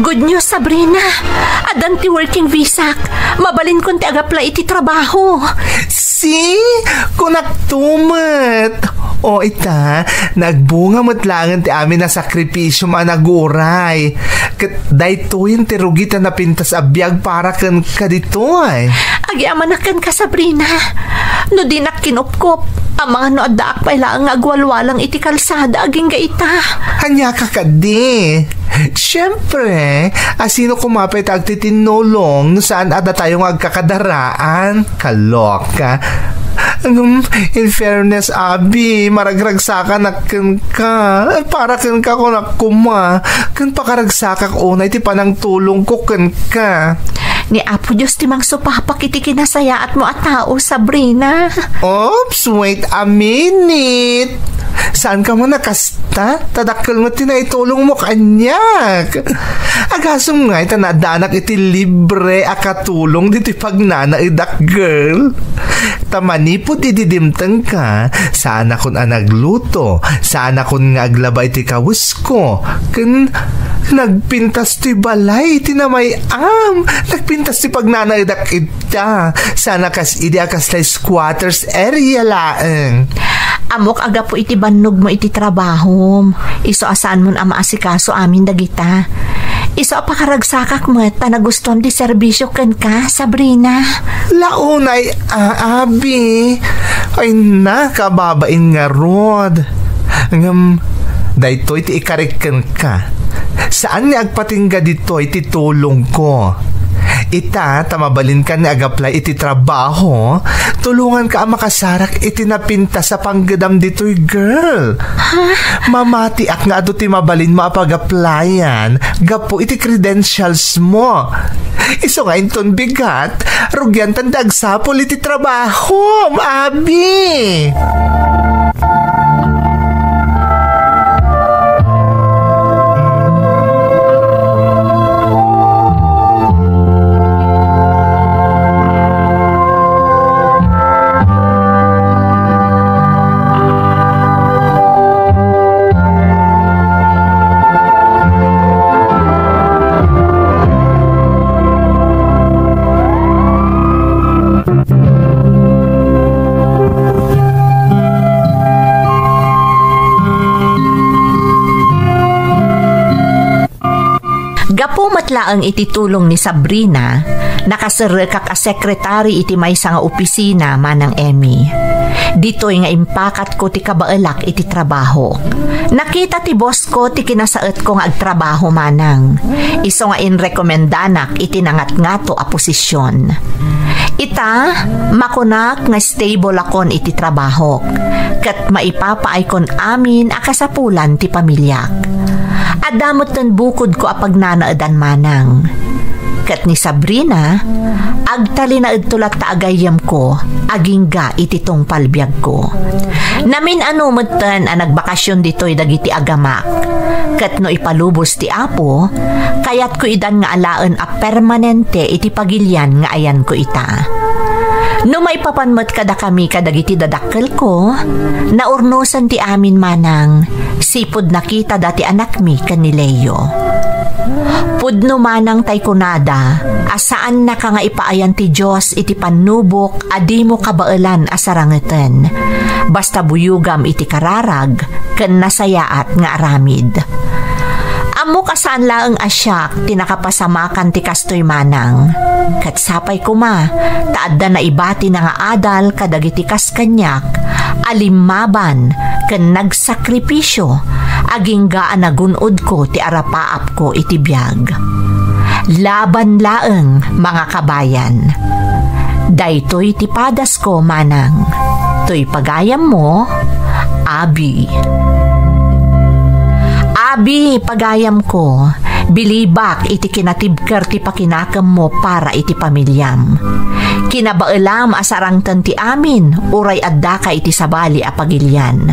Good news, Sabrina. Addan ti working visak. Mabalinkon ti ag-apply iti trabaho. See? Kunakto met. O ita, nagbunga met laengen ti amin a sakripisiom a naguray. Ket daytoyen ti rugi ta napintas a biag para kenka ditoy. Agyamanak kenka, Sabrina. No dinak kinupkop, amangan no addaak pay laeng nga agwalwalang iti kalsada agingga ita. Ania ka kadi? Siempre, asino koma pay ta agtitinnulong no saan a datayo nga agkakadaraan? Kaloka. Ngem, in fairness, Abi, maragragsakanak kenka. Para kenka, kunak koma. Ken pakaragsakak unay ti panangtulongko kenka. Ni Apo Dios ti mangsupapak iti kinasayaatmo a tao, Sabrina. Oops, wait a minute. Saanka man a kasta? Ta dakkel met ti naitulongmo kaniak. Agasem ngay ta naaddanak iti libre a katulong ditoy pagnanaedak, girl. Ta manipud idi dimtengka, saanakon a nagluto, saanakon nga aglaba iti kawesko, ken nagpintas ti balay iti namay-am, nagpintas ti pagnanaedak ita. Saan a kas idi a kasla squatters area laeng. Ammok a gapu iti bannogmo iti trabahom. Isu a saanmon a maasikaso amin dagita. Isu a pakaragsakak met ta nagustuam ti serbisio kenka, Sabrina. Launay a, Abi. Ay na, kababain ngarud. Ngem, daytoy ti ikarik kenka. Saan nga agpatingga ditoy ti tulongko. Ita, ta mabalinkan nga agaplay iti trabaho, tulonganka a makasarak iti napintas a panggedam ditoy, girl. Ha? Mamatiak nga adu ti mabalinmo a pagaplayan gapu iti credentials mo. Isu nga inton bigat, rugiantan ti agsapul iti trabahom, Abi. Gapu met laeng iti tulong ni Sabrina, nakaserrekak a sekretari iti maysa nga opisina, Manang Emmy. Ditoy nga impakatko ti kabaelak iti trabaho. Nakita ti boss ko ti kinasaetko nga agtrabaho manang. Isu nga inrekomendanak iti nangatngato a posisyon. Ita, makunak nga stable akon iti trabahok, ket maipapaaykon amin a kasapulan ti pamiliak. Adda metten bukodko a pagnanaedan manang. Ket ni Sabrina, agtalinaedto latta a gayyemko agingga iti tungpal biagko. Namin-ano metten a nagbakasyon ditoy dagiti agamak. Ket no ipalubos ti Apo, kayatko idan nga alaen a permanente iti pagilian nga ayanko ita. No maipapan met kadakami kadagiti dadakkelko, naurnosen ti amin manang, sipud nakitada ti anakmi ken ni Leo. Pudno manang tay kunada a saannaka nga ipaayan ti Dios iti pannubok a dimo kabaelan a sarangeten. Basta buyogam iti kararag ken nasayaat nga aramid. Ammok a saan laeng a siak ti nakapasamakan ti kastoy manang. Ket sapay koma ta adda naibatina nga adal kadagiti kas kaniak a limmaban ken nagsakripisio agingga a nagun-odko ti arapaapko iti biag. Laban laeng, mga kabayan. Daytoy ti padasko manang. Toy pagayammo, Abi. Abi, pagayamko, bilibak iti kinatibker ti pakinakemmo para iti pamiliam. Kinabaelam a sarangten ti amin, uray addaka iti sabali a pagilian.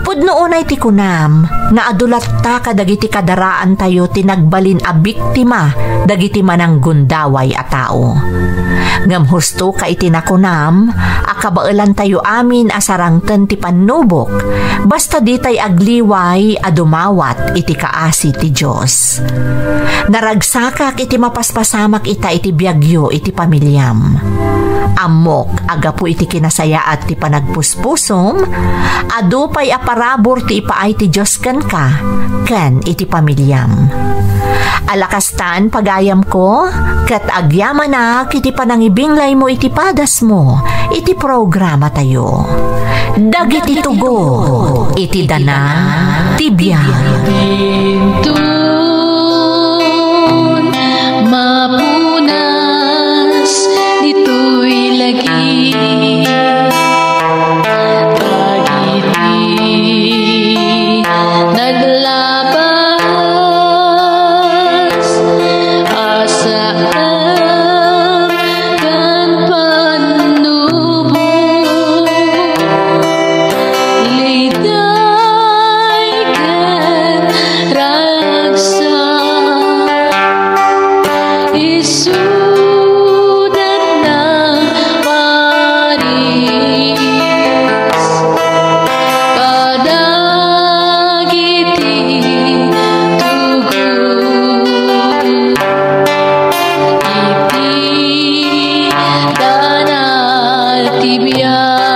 Pudno unay ti kunam nga adu latta kadagiti kadaraantayo ti nagbalin a biktima dagiti mananggundaway a tao. Ngem husto ka iti nakunam a kabaelantayo amin a sarangten ti pannubok, basta ditay agliway a dumawat iti kaasi ti Dios. Naragsakak iti mapaspasamak ita iti biagyo iti pamiliam. Ammok a gapu iti kinasayaat ti panagpuspusom, adu pay a parabur ti ipaay ti Dios kenka ken iti pamiliam. Alakastan, pagayamko, ket agyamanak iti panangibinglaymo iti padasmo iti programatayo. Dagiti tugot iti dana ti biag. Dintun mapunas ditoy lagi. Dagiti naglabas a saan ken pannubo, liday ken ragsak, isuda nang paris kadagiti tugot iti dana ti biag.